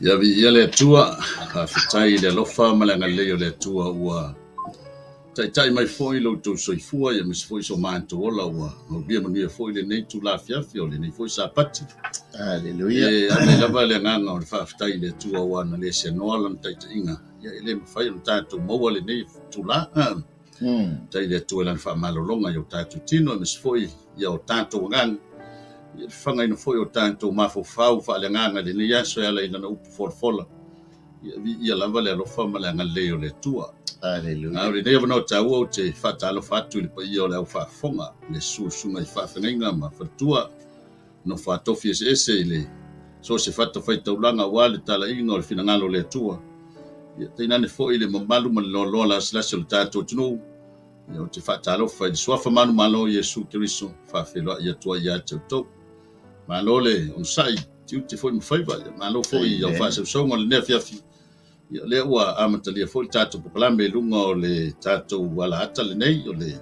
Ia viia le Atua, faafetai i le alofa ma le agalelei o le Atua ua taitai mai foi lo outou soifua, ia aemaise foi so matou ola ua maulia manuia foi lenei itula afiafi o lenei foi Sapati. Aleluia. E ave lava le agaga o le faafetai i le Atua aua na le seanoa lana taitaiga, ia e le mafai ona tatou maua lenei itula. Faafetai i le Atua i lana faamalologa i o tatou tino aemaise foi ia o tatou agaga, ia le fafagaina foi o tatou mafaufau faaleagaga i lenei aso e ala i lana upu folafola. Ia viia lava le alofa ma le agalelei o le Atua. Aleluia. A o lenei avanoa taua ou te faatalofa atu i le paia o le au faafofoga, le susu o susuga i faafeagaiga ma faletua, nofo a tofi eseese i le so o se fatafaitaulaga aua le talaiga o le finagalo o le Atua. Ia tainane foi le mamalu ma le loaloa lasilasi o le tatou atunuu. Ia ou te faatalofa i le Suafa manumalo o Iesu Keriso, faafeiloai atu ai ia te outou. Malo le onosai, tiute foi ma faiva, ia malo foi i au faasausauga o lenei afiafi. Ia o lea ua amatalia foi le tatou polokalame i luga o le tatou alaata lenei o le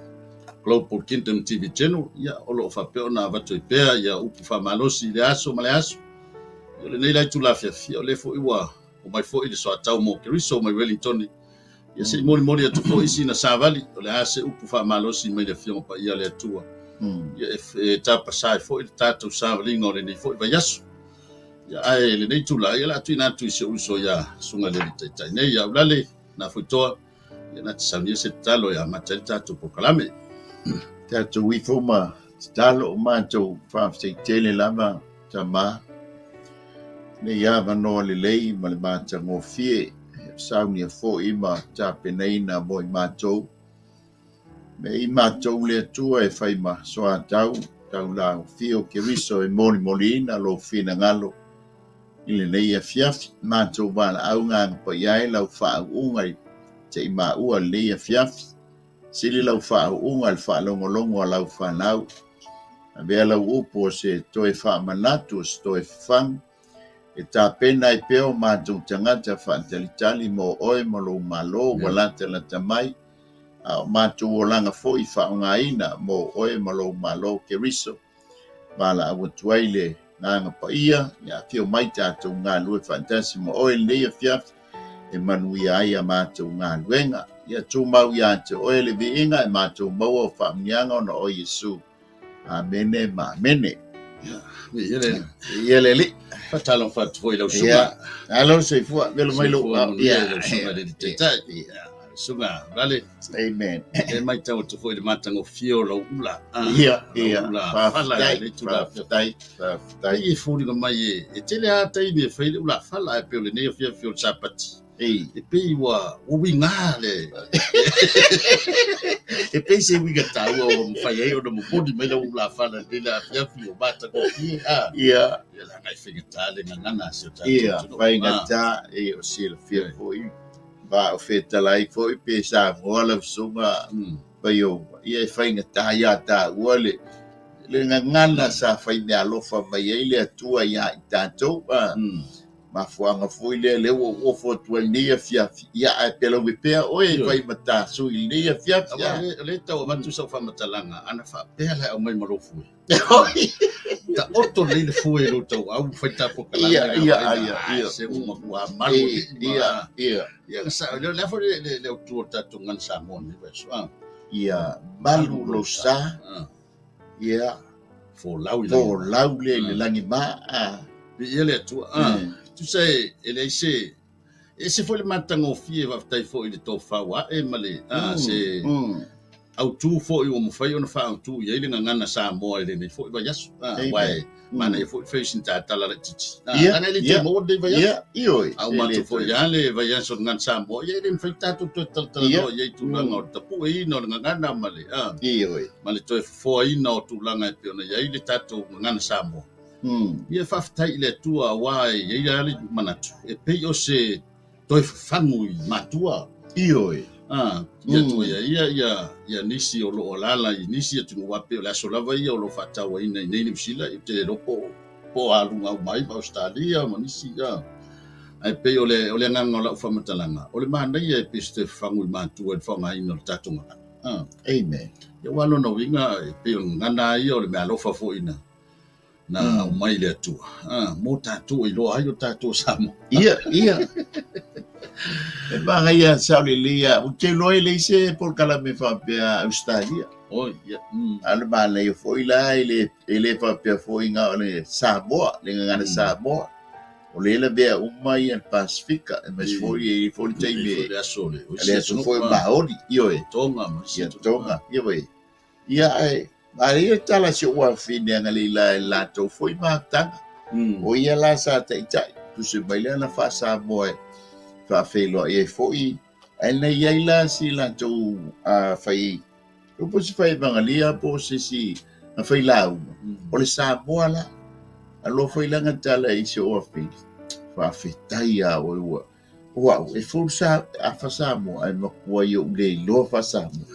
Global Kingdom TV Channel. Ia o lo o faapea ona avatu ai pea ia upu faamalosi i le aso ma le aso. Ia o lenei la itula afiafi, ia o lea foi ua omai foi le soatau mo Keriso mai Wellington. Ia se i molimoli atu foi sina savali, o le a se upu faamalosi mai le Afioga Paia a le Atua. Ia e tapasa ai foi le tatou savaliga o lenei foi vaiaso. Ia, ae lenei itula, ia o le a tuuina atu i si ou uso ia Susuga i le Alii Taitai nei, ia Aulale Nafoitoa, ia na te saunia se tatalo e amata ai le tatou polokalame. Tatou ifo ma tatalo o matou faafetai tele lava Tama, nei avanoa lelei ma le matagofie, saunia foi ma tapenaina mo i matou. Me i matou le Atua e fai ma soatau, taulaofia o Keriso e molimoliina lou finagalo i lenei afiafi. Matou valaau gagapaia ai lau faauuga i te i maua lenei afiafi. Sili lau faauuga i le faalogologo a lau fanau. Avea lau upu o se toe faamanatu o se toe fafagu e tapena ai pea o matou tagata faatalitali mo oe ma lou Malo ua latalata mai, a o matou olaga foi faaaogaina mo oe ma lou Malo Keriso. Valaau atu ai le Agaga Paia, ia afio mai tatou galulue faatasi ma oe i lenei afiafi e manuia ai a matou galuega. Ia tumau ia te oe le viiga e matou maua o faamanuiaga ona o Iesu. Amene ma amene. Ia le Alii. Faatalofa atu foi i lau susuga. Alo soifua, velo mai lou Soifua manuia i lau susuga i le Alii Taitai. Susuga Vale. Amen. E matau atu foi i le matagofie o lau ula. Ia, ia. Ula fala i lenei itula afiafi. Faafetai, faafetai. E foliga mai e tele lava taimi e fai le ula fala ae pei o lenei afiafi o le Sapati. Ei. E pei ua uiga le e pei se uiga taua ua mafai ai ona momoli mai lau ulafala i lenei afiafi ua matagofie. Ia. Ia leaga e faigata le gagana a si o tatou Ia, atunuu. faigata, e o silafia foi, ma o fetalai foi pe Samoa lau susuga Faiova, ia e faigata ia taua le le gagana sa fai meaalofa mai ai le Atua ia i tatou. Mafuaaga foi lea lea ua ou ofo atu ai lenei afiafi, ia ae peleue pea oe e fai ma ta sui i lenei afiafi. Aua o lea e tau avatu sau faamatalaga, ana faapea la e aumai ma lou fue. Taoto lelei le fue i lou tauau fai ta polokalame. Ia, ia, ia, ia. Se ua matua malu Ia, ia. Ia, na sa, le foi le autu o le tatou gagana Samoa nei vaiaso. Ia, malu lou sa. Ia. Folau i lagi. Folau lea i le lagi ma. Viia le Atua. Tusa e leai se, e ese foi le matagofie, faafetai foi i le tofa ua ae ma le se autu foi ua mafai ona faaautu i ai le gagana Samoa i lenei foi vaiaso. Aua e manaia foi le fai o sina tatala laitiiti. Leaga e le toe maua lenei vaiaso. Ioe. A uma atu foi lava le vaiaso o le gagana Samoa, ia e le mafai tatou toe talatalanoa i ai i tulaga o le tapueina o le gagana ma le Ioe. ma le toe fofoaina o tulaga e pei ona i ai le tatou gagana Samoa. Ia faafetai i le Atua aua e i ai lava le manatu e pei o se toe fafagu i matua. Ioe. Ia tua ia ia ia ia nisi o lo o alaala i nisi atunuu aua pei o le aso lava ia o lo o faatauaina i nei Niu Sila, ou te le iloa po o aluga uma ai ma Ausetalia ma nisi. Ae pei o le o le agaga o lau faamatalaga, o le manaia e pei o se toe fafagu i matua i le faaaogaina o le tatou gagana. Amen. Ia aua o lona uiga e pei o le gagana lava ia o le meaalofa foi na. Na aumai le Atua mo tatou e iloa ai o tatou Samoa. Ia, ia. E manaia sao lelei a ou te iloa e leai se polokalame faapea Ausetalia. Oi, ia. A o le manaia foi la e le, e le faapea foi na o le Samoa, le gagana Samoa. O lea e lavea uma ia le Pasifika, aemaise foi e i ai foi le taimi, le aso le, le aso foi o Maori, ioe. Tonga ma isi Ia, Tonga, ioe. Ia, ae manaia le tala a si ou afafine agalelei i le latou foi mafutaga. O ia la sa taitai, tusi mai lea na faa-Samoa e faafeiloai ai foi. Ae na i ai la si latou fai, po o se fai evagalia po o se isi na fai lauga, o le Samoa la. Alofa foi la na tala i si ou afafine, faafetai ia oe ua O au, e full sa, afa Samoa, ae matua i ou le iloa faa-Samoa.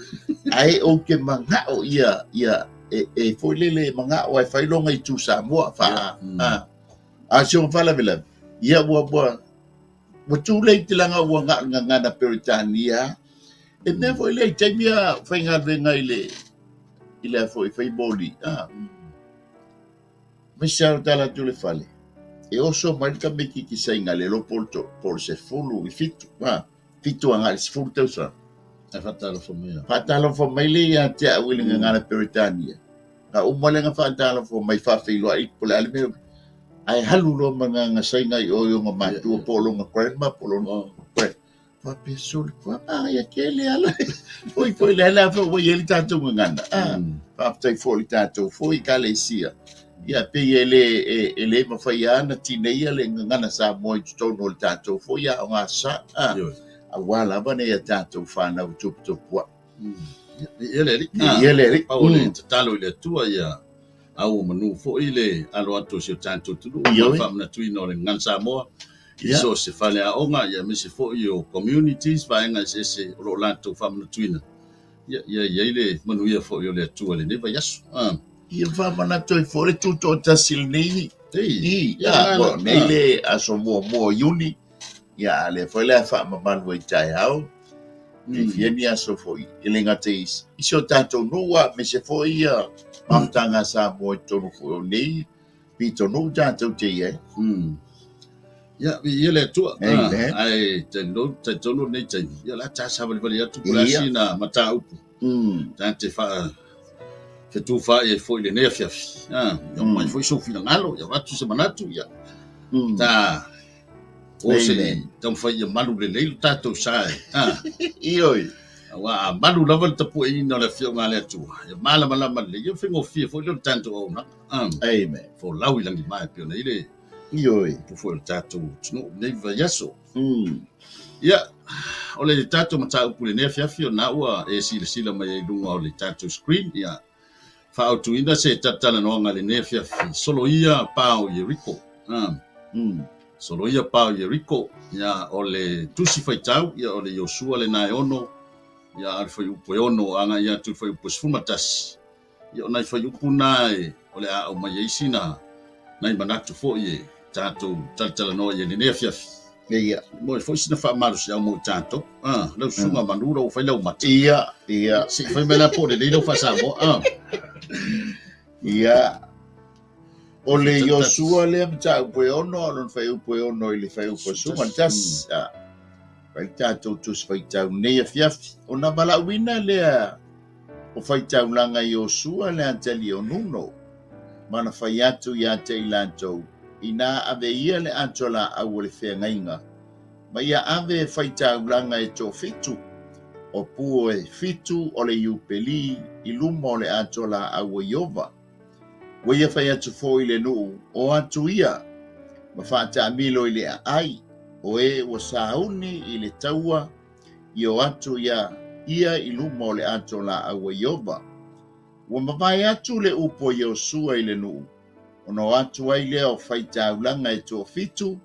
Ae ou te manao ia, ia, e, e foi lele e manao ae fai loga itu Samoa, faa, a, a si ona faalavelave, ia ua, ua, ua too late leaga ua na o le gagana Peretania. E mea foi lea i taimi a faigaluega i le, i le a foi, fai moli, a. Aemaise lava o tala atu i le fale, e oso mai le tamaitiiti Saina le iloa po o le 17, a, 7 agai i le 10 tausaga. Ae faatalofa mai lava. Faatalofa mai lea ia te au i le gagana Peretania. Na uma lea ona faatalofa mai faafeiloai po o le a le mea. Ae alu loa ma le gagana Saina i o i ona matua po o lona grandma po o lona grand. Faapea sole, ua manaia tele ala. Foi foi le ala foi ua i ai le tatou gagana. Ah, faafetai foi i le tatou foi ekalesia. Ia pei e le e, e le mafai lava ona tineia le gagana Samoa i totonu o le tatou foi aoga sa. Ah, aua lava nei a tatou fanau tuputupua'i. Ia le alii. Ia le alii. Pau o le tatalo i le Atua ia au o manu foi le alo atu o si o tatou atunuu ma le faamanatuina o le gagana Samoa i so o se faleaoga aemaise foi o communities, vaega eseese o lo o latou faamanatuina. Ia ia i ai le manuia foi o le Atua i lenei vaiaso. Ia faamanatu ai foi le tutoatasi i lenei i ia nei le aso muamua o Iuni. Ia a lea foi le a faamamalu ai taeao. E fia ni aso foi e le gata i si o tatou nuu aemaise foi ia mafutaga a Samoa i totonu foi o nei pitonuu tatou te i ai. Ia, viia le Atua. Amen. Ae talitonu lenei taimi, ia o le a ta savalivali atu po o le a sina mataupu. Ta te faa fetufaai ai foi i lenei afiafi. Ia aumai foi sou finagalo, ia avatu se manatu, ia ta o se i taumafai ia malu lelei lo tatou sa e. Ioe. Aua a malu lava le tapuaiina o le Afioga a le Atua, ia malamalama lelei, ia faigofie foi lea o le tatou auaunaga. Amen. Folau i lagima e pei ona i ai le Ioe. upu foi o le tatou atunuu i lenei vaiaso. Ia, o le tatou mataupu i lenei afiafi, o lena ua e silasila mai ai i luga o le tatou screen, ia, faaautuina se talatalanoaga i lenei afiafi, soloia pa o Ieriko. Soloia pa o Ieriko, ia, o le tusi faitau, ia, o le Iosua lena e 6, ia, a o le fuaiupu e 6 agai atu i le fuaiupu e 11. Ia, o nai fuaiupu na e, o le a aumai ai sina nai manatu foi e tatou talatalanoa i ai i lenei afiafi. Ia. Mo e foi sina faamalosiau mo i tatou. Ah, lau susuga Manu, lau fai lau mata. Ia, ia. Se i fai mai la po o lelei lau faa-Samoa. Ah. Ia. O le Iosua lea mataupu e 6, o lona fuaiupu e 6 i le fuaiupu e 11. Ah. Fai tatou tusi faitau nei afiafi. Ona valaauina lea o faitaulaga Iosua le atalii o Nuno, ma na fai atu ia te i latou, Inā ave ia le ato laau o le feagaiga, ma ia ave e faitaulaga e toafitu, o pua e fitu o le Iupeli i luma o le ato laau o Ieova. Ua ia fai atu foi i le nuu, O atu ia, ma faataamilo i le aai, o e ua sauni i le taua, i o atu iā ia i luma o le ato laau a Ieova. Ua mavae atu le upu a Iosua i le nuu, ona o atu ai lea o faitaulaga e toafitu,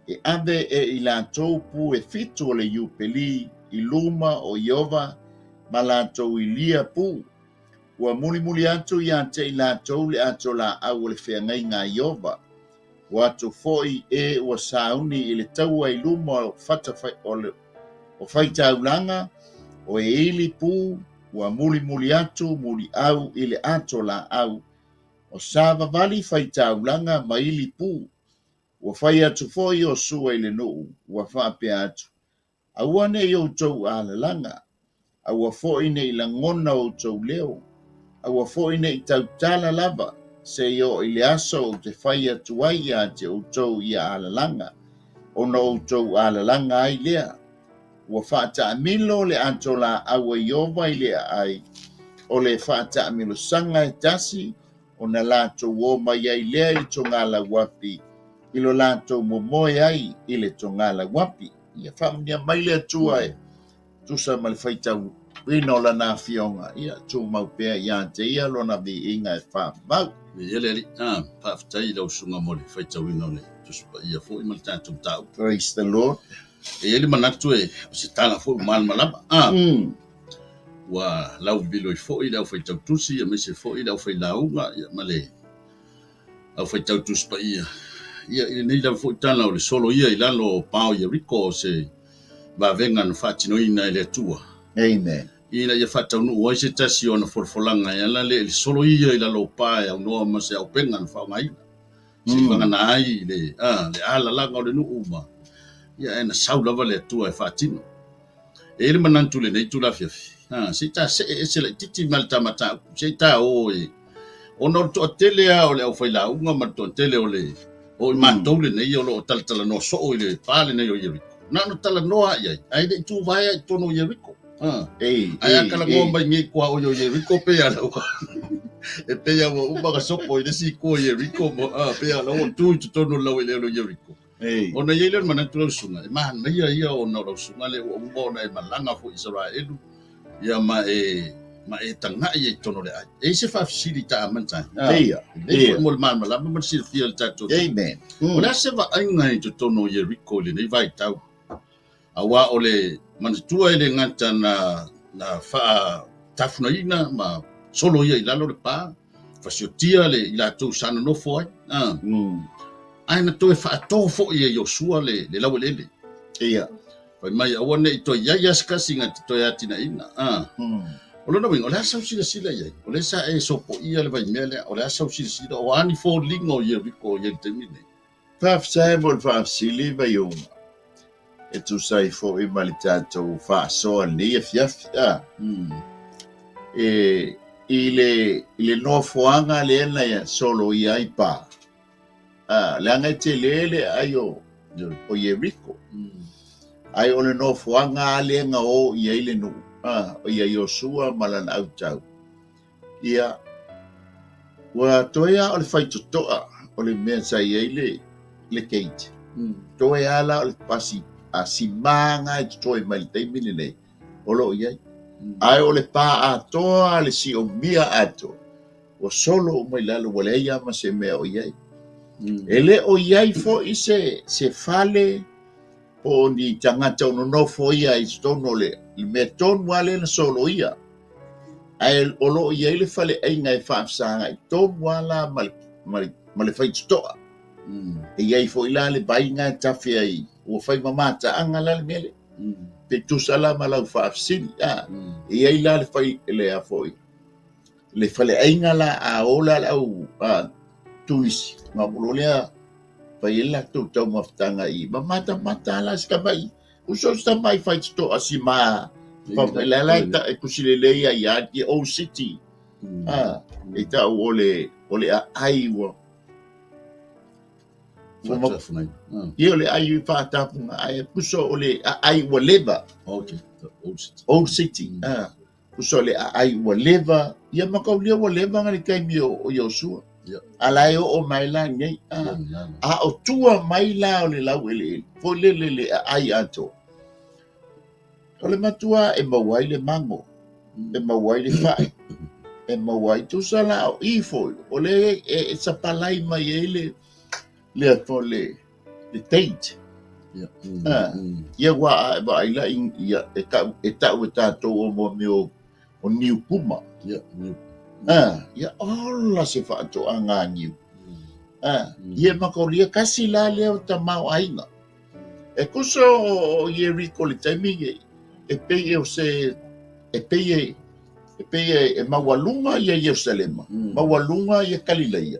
e ave e i latou pu e fitu o le Iupeli i luma o Ieova ma latou ilia pu. Ua mulimuli atu ia te i latou le ato laau o le feagaiga a Ieova. Ua atu foi e ua sauni i le taua i luma o fata o faitaulaga, o e ili pu, ua mulimuli atu muliau i le ato laau. O savavali faitaulaga ma ili pu. Ua fai atu foi Iosua i le nuu, ua faapea atu, Aua ne i outou alalaga, aua foi ne i lagona outou leo, aua foi ne i tautala lava, seia oo i le aso ou te fai atu ai ia te outou ia alalaga, ona outou alalaga ai lea. Ua faataamilo le ato laau a Ieova i le aai, o le faataamilosaga e tasi, ona latou o mai ai lea i le togalauapi, i lo latou momoe ai i le togalauapi. Ia faamanuia mai le Atua e tusa ma le faitauina o Lana Afioga, ia tumau pea ia te Ia Lona viiga e faavavau. Viia le Alii. Ah, faafetai i lau susuga mo le faitauina o le Tusi Paia foi ma le tatou mataupu. Praise the Lord. E i ai le manatu e o se tala foi ua malamalama. Ah, ua lauvivilo ai foi le aufaitau tusi aemaise foi le aufailauga ia, ma le aufaitau Tusi Paia. Ia, i lenei lava foi tala o le solo ia i lalo o pa o Ieriko o se vavega na faatinoina e le Atua. Amen. Ina ia faataunuu ai se tasi o ana folafolaga e ala lea i le solo ia i lalo o pa e aunoa ma se auupega na faaaogaina. Se i vagana ai le, a, le alalaga o le nuu ma, ia, ae na sau lava le Atua e faatino. E i ai le manatu i lenei itula afiafi, a, se i ta see ese laitiiti ma le ta mataupu, se i ta o e, ona o le toatele lava o le aufailauga ma le toatele o le, o i matou lenei o lo o talatalanoa soo i le pa lenei o Ieriko. Na ona talanoa lava i ai, ae le i tuvaea i totonu o Ieriko. A, ae a talanoa mai nei i tuaoi o Ieriko pei lava ua, e pei lava ua uma ona sopo i le isi itu o Ieriko, ma, a, pei lava ua tu i totonu o le laueleele o Ieriko. Ona i ai lea o le manatu lau susuga, e manaia ia ona o lau susuga lea ua uma ona e malaga foi i Isaraelu, ia ma e ma e tagai ai i totonu o le aai. E i ai se faafesili ta amata ai? Ia. Lelei foi mo le malamalama ma le silafia o le tatou. Amen. O le a se vaaiga i totonu o Ieriko i lenei vaitau? Aua o le manatua e le gata na na faatafunaina ma solo ia i lalo le pa, fasiotia le i latou sa nonofo ai. Ae na toe faato foi e Iosua le le laueleele. Ia. Fai mai aua ne i toe i ai lava se tasi na te toe atinaeina. O lona uiga, o le a sau silasila i ai? O lea sa e sopoia le vaimea lea, o le a sau silasila, o a ni foliga o Ieriko i ai i le taimi lenei? Faafetai mo le faafesili Vaiuga e tusa ai foi ma le tatou faasoa i lenei afiafi. A. E, i le, i le nofoaga lea na soloia ai pa, a, leaga e tele le aai o, o Ieriko. Ae o le nofoaga lava lea na o i ai le nuu, a, o ia Iosua ma lana autau. Ia, ua toe lava o le faitotoa o le mea sa i ai le, le gate. Toe lava la o le pasi a sima na e totoe mai le taimi lenei o lo o i ai. Ae o le pa atoa le siomia atoa, ua solo uma i lalo, ua leai lava ma se mea o i ai. E le o i ai foi se, se fale po o ni tagata o nonofo ia i totonu o le, le mea tonu lava lea na soloia. Ae o lo o i ai le faleaiga e faafesagai tonu lava la ma le, ma le, ma le faitotoa. E i ai foi la le vai na e tafe ai, ua fai ma mataaga la le mea lea. Pe tusa la ma lau faafesili, a, e i ai la le fai, le a foi, le faleaiga la a o la le au a, turisi, ma lea fai ai le latou taumafataga i ma matamata la si tamai uso si tamai faitotoa si ma fa la la ta e kusi lelei ia ia i Old City a e tau o le o le aai ua Ia o le aai i faatapuga ae puso o le aai ua leva. Okay, the Old City. Old City. Ah. Puso o le aai ua leva, ia ma kau lia ua leva nga le taimi o, o Iosua. Yeah. A la e oo mai la nei. A, a o tua mai la o le lau ele ele. Foi le le le aai ato. O le matua e maua ai le mango, e maua ai le fai, e maua ai tusa la o i foi. O le e, e sapalai mai ai le le ato le le date. Ia. Ah, ia ua a e vaai la ia e tau e tau e tatou o mo mea o o niu kuma. Ia, niu. Ah, ia ola se faatoaga a niu. Ah, ia makolia kasi la lea o tamaoaiga. E kusa o, o Yeriko le taimi e, e pei e o se e pei e E pei e maualuga ia Ierusalema, maualuga ia Kalilaia,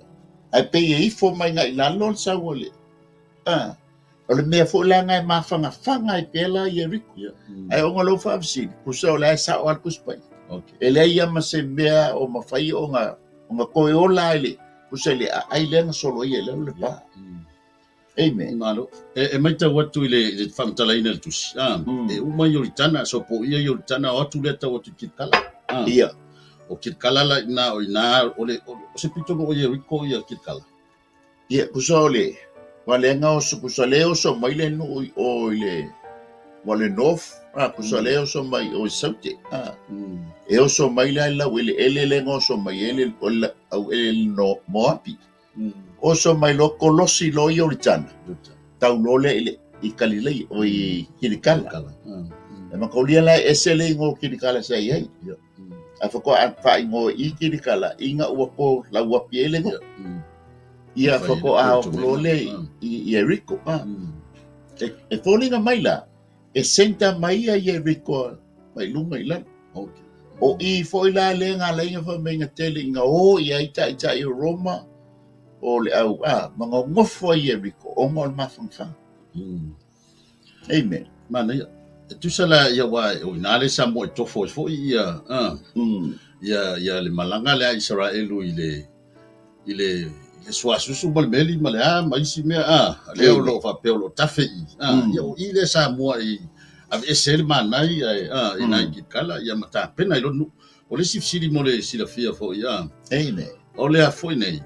ae pei e ifo mai agai i lalo le sau o le, a, o le mea foi la lena e mafanafana ai pea la Ieriko. Ae ona o lou faafesili, tusa o la e sao lava le Tusi Paia. E leai lava ma se mea o mafai ona toe ola ai le, tusa i le aai lea na soloia i lalo le pa. Amen. Malo. E matau atu i le faamatalaina i le tusi, e uma Ioritana, sopoia Ioritana, o atu lea tau atu i Kilikala. Ia. O Kilikala la ina, o ina, o le, o se pito o Ieriko ia Kilikala. Ia, tusa o le, ua le na oso, tusa le oso mai le nuu i o i le, ua le north, a, tusa le oso mai o i saute, a, e oso mai la i laueleele le na oso mai ai le, o le aueleele no Moapi. Oso mai loa kolosi loa Ioritana, tau loa lea i le i Kalilei, o i Kilikala. E mataulia la e ese le igoa o Kilikala sa i ai. A faatoa faaigoa i Kilikala ina ua ko lauapi ai le nuu. Ia faatoa o atu loa lea i Ieriko. E foliga mai la, e centre mai ia Ieriko mai luga i lalo. O i foi la lea na ala ai ona fai mai na tele ina o i ai taitai o Roma o le au a ma nonofo ai i Ieriko ona o le mafanafana. Amen. Manaia. E tusa la ia aua o ina le sa moe tofo ai foi ia ia ia le malaga lea a Isaraelu i le i le i le suasusu ma le meli ma le a ma isi mea a lea o lo o faapea o lo o tafe i a ia o i lea sa muai aveese ai le manai ae a i nai Kilikala ia ma tapena i lona nuu. O le isi fesili mo le silafia foi a Amen. O le a foi nei,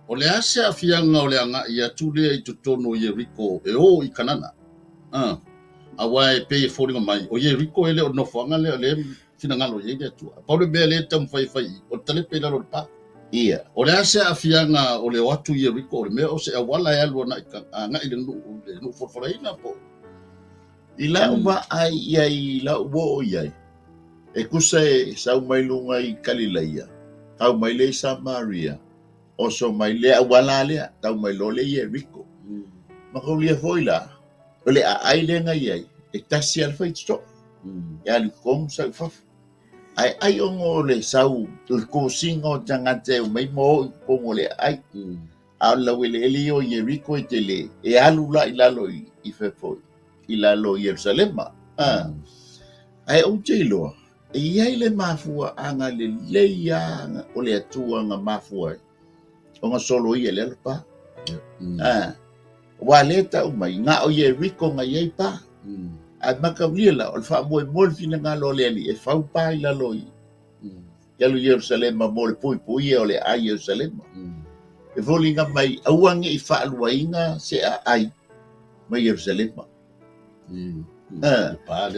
o le a se aafiaga o le agai atu lea i totonu o Ieriko e o i Kanana? A, aua e pei e foliga mai, o Ieriko e le o le nofoaga lea o lea e finagalo i ai le Atua. Pau le mea lea e taumafai e fai i i, o le talepe i lalo o le pa. Ia. O le a se aafiaga o le o atu i Ieriko, o le mea o se auala e alu agai i le nuu folafolaina po o. I lau vaai i ai i lau oo i ai, e tusa e sau mai luga i Kalilaia, tau mai lea i Samaria, oso mai le auala lea, tau mai loa lea i Ieriko. Mataulia foi la, o le aai lea na i ai, e tasi lava le faitotoa, e alu i totonu sau i fafo. Ae ai ona o le sau, o le kosiga o tagata e omai ma o i totonu o le aai. A o le laueleele ia o Ieriko e tele, e alu la i lalo i fafo i lalo i Ierusalema. A, ae ou te iloa, e i ai le mafuaaga lelei lava o le Atua na mafua ai ona soloia i le alo pa. A, aua lea e tau mai, na o Ieriko na i ai pa. Ae mataulia la, o le faamoemoe le finagalo o le Alii e fau pa i lalo i i alu i Ierusalema mo le puipuia o le aai Ierusalema. E foliga mai aua ne i faaluaina se aai mai Ierusalema.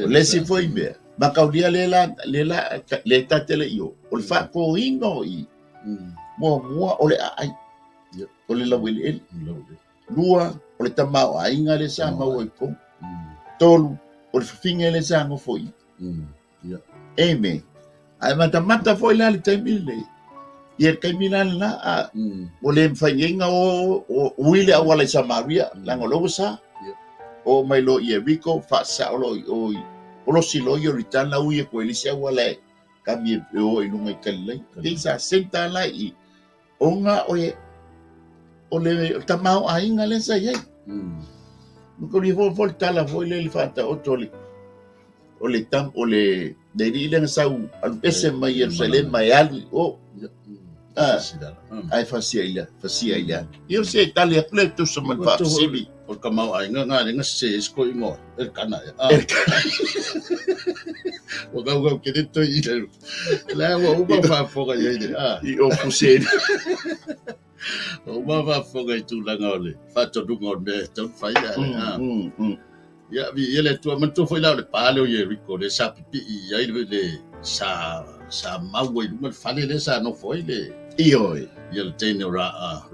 O le isi foi mea, mataulia le la, le la, le ta te le i o, o le faatoina o i, muamua o le aai, o le laueleele. Lua, o le tamaoaiga lea sa maua i totonu. Tolu, o le fafine lea sa nofo i. Amen. Ae matamata foi la le taimi lenei. Ia le taimi la lena, a, ua le mafai nei ona o, o, ui le auala i Samaria, leaga o lea ua sa. Oo mai loa i Ieriko, faasao loa i o i kolosi loa Ioritana, ui atu ai le isi auala e kami e o i luga i Kalilaia. Pei sa centre la i i, ona o le, o le tamaoaiga lea sa i ai. Ko le foi le tala foi lea i le faataoto o le o le tam o le le alii lea na sau alu ese mai Ierusalema e alu i o. Ae fasia i le fasia i le. Ia o se tali atu lea e tusa ma le faafesili. O le tamaoaiga na lea na sese ai si toeaina o Elkana. Ua gaugau tele toeaina. La ua uma faafofoga i ai le. I o Fuseni. Ua uma faafofoga i tulaga o le faatonuga o le mea e tatau ona fai. Ia, viia le Atua. Manatua foi la o le pa lea o Ieriko lea sa pipii i ai le sa sa mau ai i luga le fale lea sa nofo ai le Ioe. Ia le teine o Raava.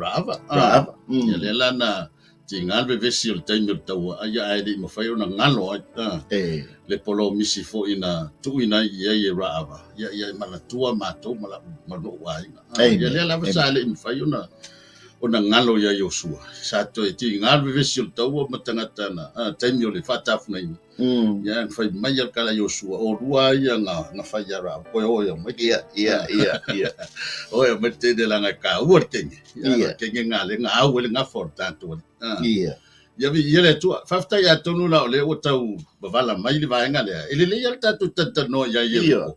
Raava. Ia lea la na tiga le vevesi o le taimi o le taua, ia ae le i mafai ona galo ai le polomisi foi na tuuina ai i ai e Raava. Ia ia e manatua matou ma lou aiga. Ia lea lava sa le i mafai ona. Ona galo ia Iosua, sa toe tiga le vevesi o le taua ma tagata na, taimi o le faatafugaina. Ia, na fai mai a le kala Iosua, o lua ia na, na fai ia rau, koe o ia mai. Ia, ia, ia, ia. O ia mai tene langa e ka ua le kenge. Ia, le kenge ngā le ngā au e le ngafa o le tātou ali. Ia. Ia vi ia le tua. Faafetai atonu la o le ua tau wavala mai le vaega lea. E lelei a le tātou talatalanoa ia ia. Ia.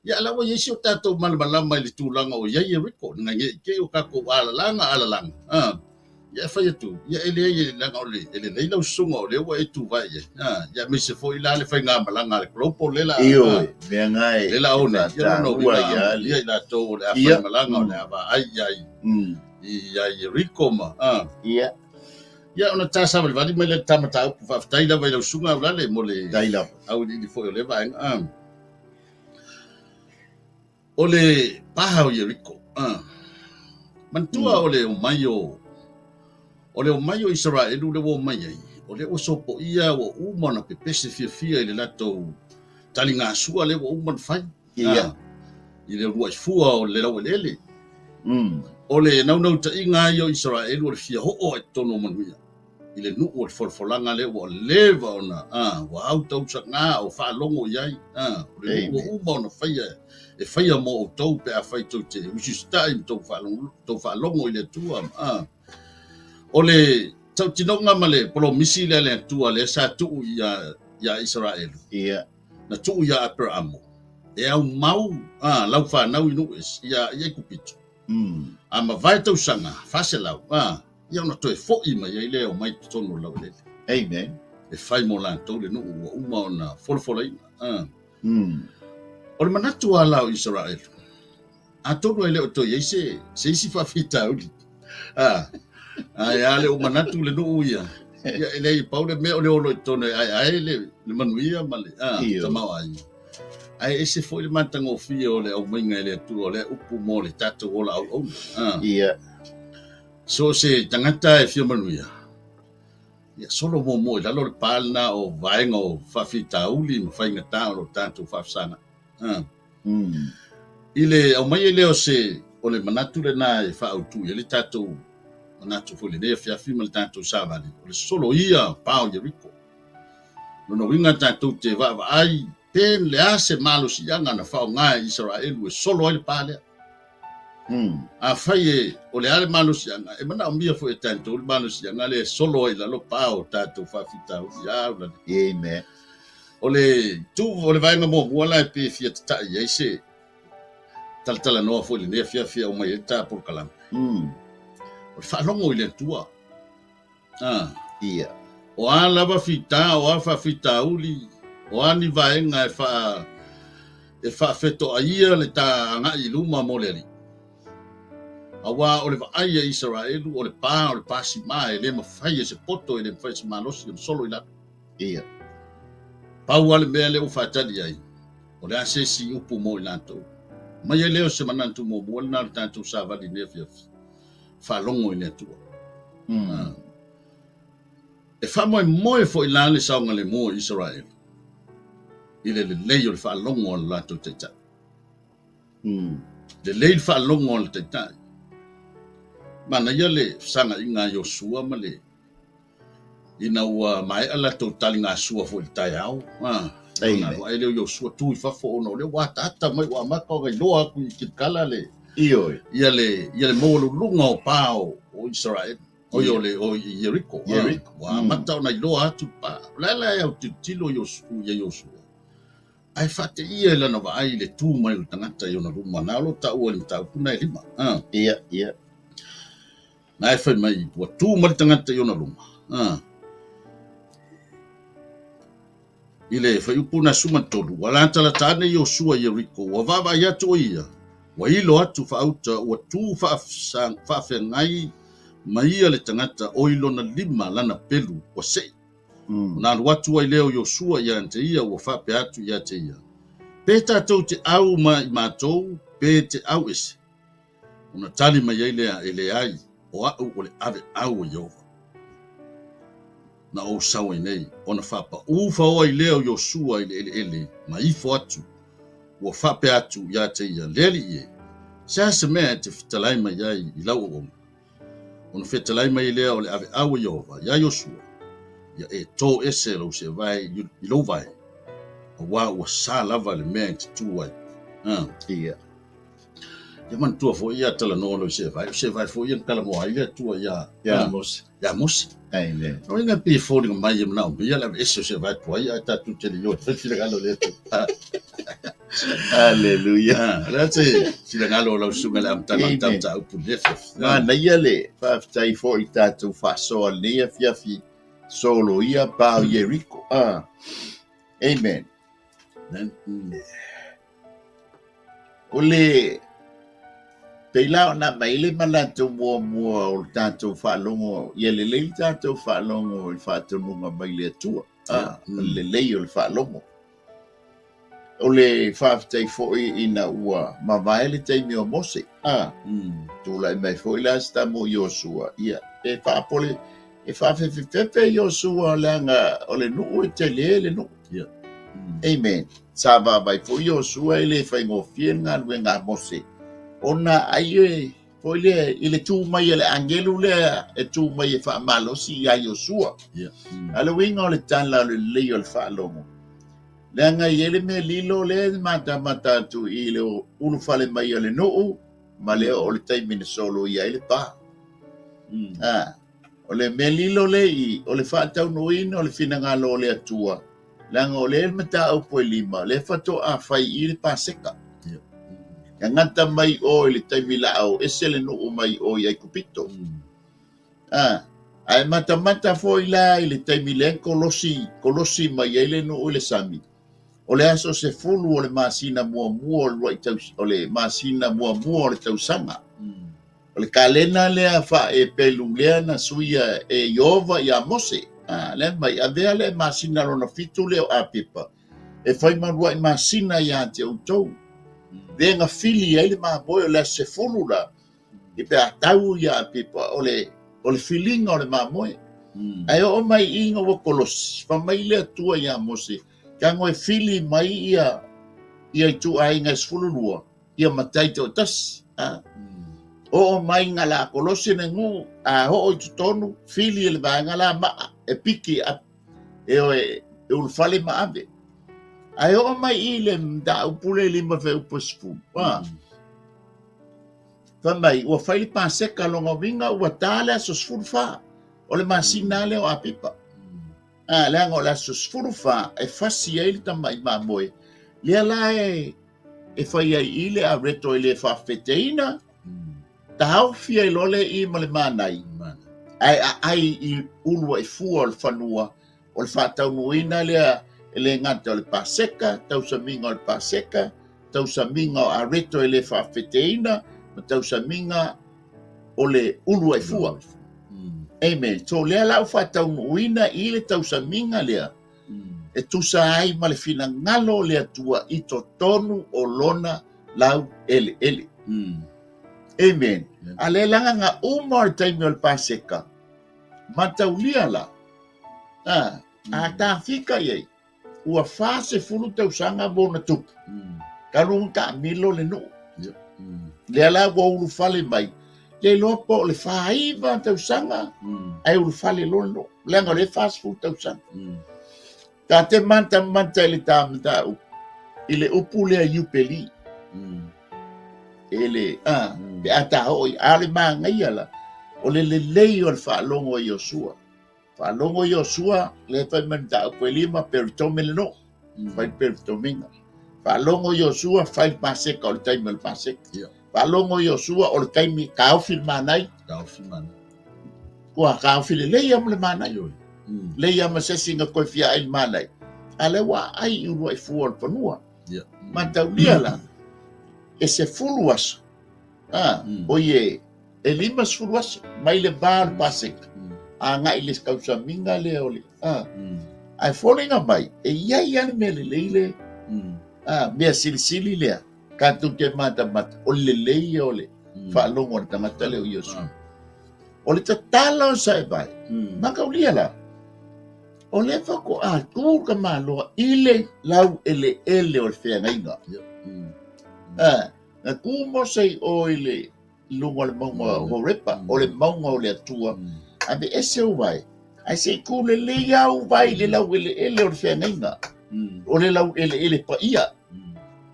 Ia la ua i ai si o tatou malamalama i le tulaga o i ai Yeriko, ina ne i te i o tatou alalaga alalaga. Ia e fai atu, ia e leai e leaga o le, e lelei lau susuga o lea ua e tuvae i ai. Ia aemaise foi la le faigamalaga a le Global lea la, Ioe, mea na e lea la o nei, ia lona faataua uiga ia le ia i latou o le a faimalaga, o le a vaai i ai, i ai Yeriko ma, Ia. Ia ona ta savalivali mai lea i le ta mataupu, faafetai lava i lau susuga Aulale mo le Faafetai lava. auiliili foi o lea vaega. O le paha o Ieriko. Manatua o le omai o o le omai o Isaraelu le ua omai ai, o lea ua sopoia ua uma ona pepese fiafia i le latou taligasua lea ua uma ona fai. Ia. I le uluai fua o le laueleele. O le naunautaiga ia o Isaraelu o le fia oo i totonu o manuia. i le nuu o le folafolaga lea ua leva ona ua au tausaga o faalogo i ai, o le nuu ua uma ona faia e faia mo outou pe afai tou te usiusitai ma tou faalogo, tou faalogo i le Atua. O le tautinoga ma le polomisi lea a le Atua lea sa tuu ia ia Isaraelu. Ia. Na tuu ia Aperamo e aumau lau fanau i nuu ese ia ia Aikupito. A mavae tausaga 400, ia ona toe foi mai ai lea omai i totonu o le laueleele. Amen. E fai mo latou le nuu ua uma ona folafolaina. O le manatu a la o Isaraelu, atonu e le o toe i ai se, se isi faafitauli. Ae a le o manatu le nuu ia, ia e leai pau le mea o le olo i totonu e aeae le, le manuia ma le tamaoaiga. Ae ese foi le matagofie o le aumaiga e le Atua o lea upu mo le tatou ola auauna. Ia. So o se tagata e fia manuia, ia solo muamua i lalo le pa lena o vaega o faafitauli ma faigata o lo o tatou faafesagai. I le aumai ai lea o se, o le manatu lena e faaautu i ai le tatou manatu foi i lenei afiafi ma le tatou savali, o le solo ia pa o Ieriko. Lona uiga tatou te vaavaai pe le a se malosiaga na faaaoga e Isaraelu e solo ai le pa lea. Afai e o le a le malosiaga, e manaomia foi e tatou le malosiaga lea e solo ai i lalo pa o tatou faafitauli. A ula le. Amen. O le tu o le vaega muamua la e pei e fia tata'i i ai se talatalanoa foi i lenei afiafi e aumai ai le ta polokalame. O le faalogo i le Atua. Ia. O a lava fita, o a faafitauli, o a ni vaega e faa e faafetoaia le ta agai i luma mo le Alii. Auā o le vaai a Isaraelu, o le pa o le pasima e le mafai e se poto, e le mafai e se malosi ona solo i lalo. Ia. Pau lava le mea lea ua faatali ai, o le a se isi upu mo i latou. Mai ai lea o se manatu muamua lena o le tatou savali i lenei afiafi. Faalogo i le Atua. E faamoemoe foi la le saogalemu o Isaraelu i le lelei o le faalogo a le latou taitai. Lelei le faalogo a le taitai. Manaia le fesagaiga a Iosua ma le ina ua maea latou taligasua foi i le taeao. Ona alu ae lea o Iosua tu i fafo ona o lea ua ataata mai ua amata ona iloa atu i Kilikala le Ioe. ia le ia le maualuluga o pa o, o Israel. O ia o le o Yeriko. Yeriko. Ua amata ona iloa atu pa. O le a la e autilotilo Iosua ia Iosua. Ae faateia i lana vaai i le tu mai o le tagata i ona luma, na o lo o taua i le mataupu na e lima. Ia, ia. Na e fai mai, ua tu mai le tagata i ona luma. I le fuaiupu na 13, ua latalata ane Iosua i Ieriko, ua vaavaai atu o ia, ua ilo atu faauta, ua tu faafeagai ma ia le tagata o i lona lima lana pelu ua sei. Ona alu atu ai lea o Iosua ia te ia, ua faapea atu ia te ia, Pe tatou te au ma i matou, pe te au ese. Ona tali mai ai lea, E leai, o a'u o le aveau o Ieova. Na ou sau ai nei. Ona faapaū faoa ai lea o Iosua i le eleele, ma ifo atu, ua faapea atu ia te ia, Le Alii e, se a se mea e te fetalai mai ai i lau auauna? Ona fetalai mai lea o le aveau a Ieova iā Iosua, Ia e tō ese lou seevae i lou vae, auā ua sa lava le mea e te tu ai. Ia. Ia manatua foi ia talanoa loa i seevae, o seevae foi ia na talanoa ai le Atua iā Ia Mose. Iā Mose. Amen. O ina pei e foliga mai e manaomia le aveese o seevae tuai ae tatou te le iloa e fai le finagalo o le Atua. Hallelujah. O le a se finagalo o lau susuga i le amataga o le mataupu i lenei afiafi? Manaia le faafetai foi i le tatou faasoa i lenei afiafi soloia pa o Ieriko. Amen. Amen. O le pei la ona aumai le manatu muamua o le tatou faalogo, ia lelei le tatou faalogo i le faatonuga mai le Atua. O le lelei o le faalogo. O le faafetai foi ina ua mavae le taimi o Mose. Tulai mai foi la si tama o Iosua, ia, e faapole, e faafefefefe Iosua leaga o le nuu e tele le nuu. Amen. Sa vaavaai foi Iosua e le faigofie le galuega a Mose, ona ai e foi lea i le tu mai a le agelu lea e tu mai e faamalosi iā Iosua. A o le uiga o le tala o le lelei o le faalogo, leaga e i ai le mea lilo lea e matamata atu i le ulufale mai o le nuu ma le oo o le taimi na soloia ai le pa. O le mea lilo lea i i, o le faataunuuina o le finagalo o le Atua, leaga o lea mataupu e lima, lea faatoa fai i le Paseka. E gata mai o i le taimi la o ese le nuu mai o i Aikupito. Ae matamata foi la i le taimi lea kolosi, kolosi mai ai le nuu i le sami. O le aso 10 o le masina muamua o le lua'i taus, o le masina muamua o le tausaga. O le kalena lea faa-Epelu lea na suia e Ieova iā Mose. Lea mai, avea le masina lona fitu lea o Apipa, e fai ma lua'i masina iā te outou. Lea na fili ai le mamoe o le aso 10 la, i pe a tau iā Apipa, o le, o le filiga o le mamoe. Ae oo mai i ina ua kolosi, fai mai le Atua iā Mose, tago e fili mai ia, ia ituaiga e 12, ia matai toatasi. Oo mai nga la kolosi le nuu, a oo i totonu, fili e le vaega la maa, e piki a, e o e, e ulufale ma ave. Ae oo mai i le mataupu le lima fuaiupu 10. Fai mai, ua fai le Paseka lona uiga ua ta le aso 14 o le masina lea o Apipa. Leaga o le aso 14 e fasi ai le tamai mamoe, lea la e e fai ai i le areto e le faafeteina, taofi ai loa le i ma le manai, ae aai i ulu ai fua o le fanua, o le faataunuuina lea e le gata o le Paseka, tausamiga o le Paseka, tausamiga o areto e le faafeteina, ma tausamiga o le ulu ai fua. Amen. So lea la ua faataunuuina i le tausamiga lea, e tusa ai ma le finagalo o le Atua i totonu o lona lau eleele. Amen. A le lagaga uma o le taimi o le Paseka, mataulia la, a tafika i ai, ua 40 tausaga ma ona tupu, talu ona taamilo le nuu. Lea la ua ulufale mai, le iloa po o le 49 tausaga, ae ulufale loa le nuu, leaga o lea e 40 tausaga. Ta te matamata i le ta mataupu, i le upu lea Iupeli. E le, pe a ta oo i, a o le manaia la, o le lelei o le faalogo i Iosua. Faalogo Iosua, lea fai mai le mataupu e lima, peritome le nuu, fai le peritomiga. Faalogo Iosua, fai le Paseka o le taimi o le Paseka. Faalogo Iosua o le taimi taofi le manai. Taofi le manai. Ua taofi lelei lava ma le manai. Lelei lava ma se isi na toe fia ai le manai. A lea ua aai i uluai fua o le fanua. Mataulia la, e 10 aso, oi e 50 aso mai le va o le Paseka agai i le tausamiga lea o le ae foliga mai e i ai lava le mea lelei le mea silisili lea tatou te matamata o le lelei ia o le faalogo a le tagata lea o Iesu. O le tatala o saevae, mataulia la, o lea faatoa tu ka maloa i le laueleele o le feagaiga. Na tu Mose i o i le i luga o le mauga o Horepa, o le mauga o le Atua, aveese ou vae, ae se i tu lelei lava ou vae i le laueleele o le feagaiga, o le laueleele paia,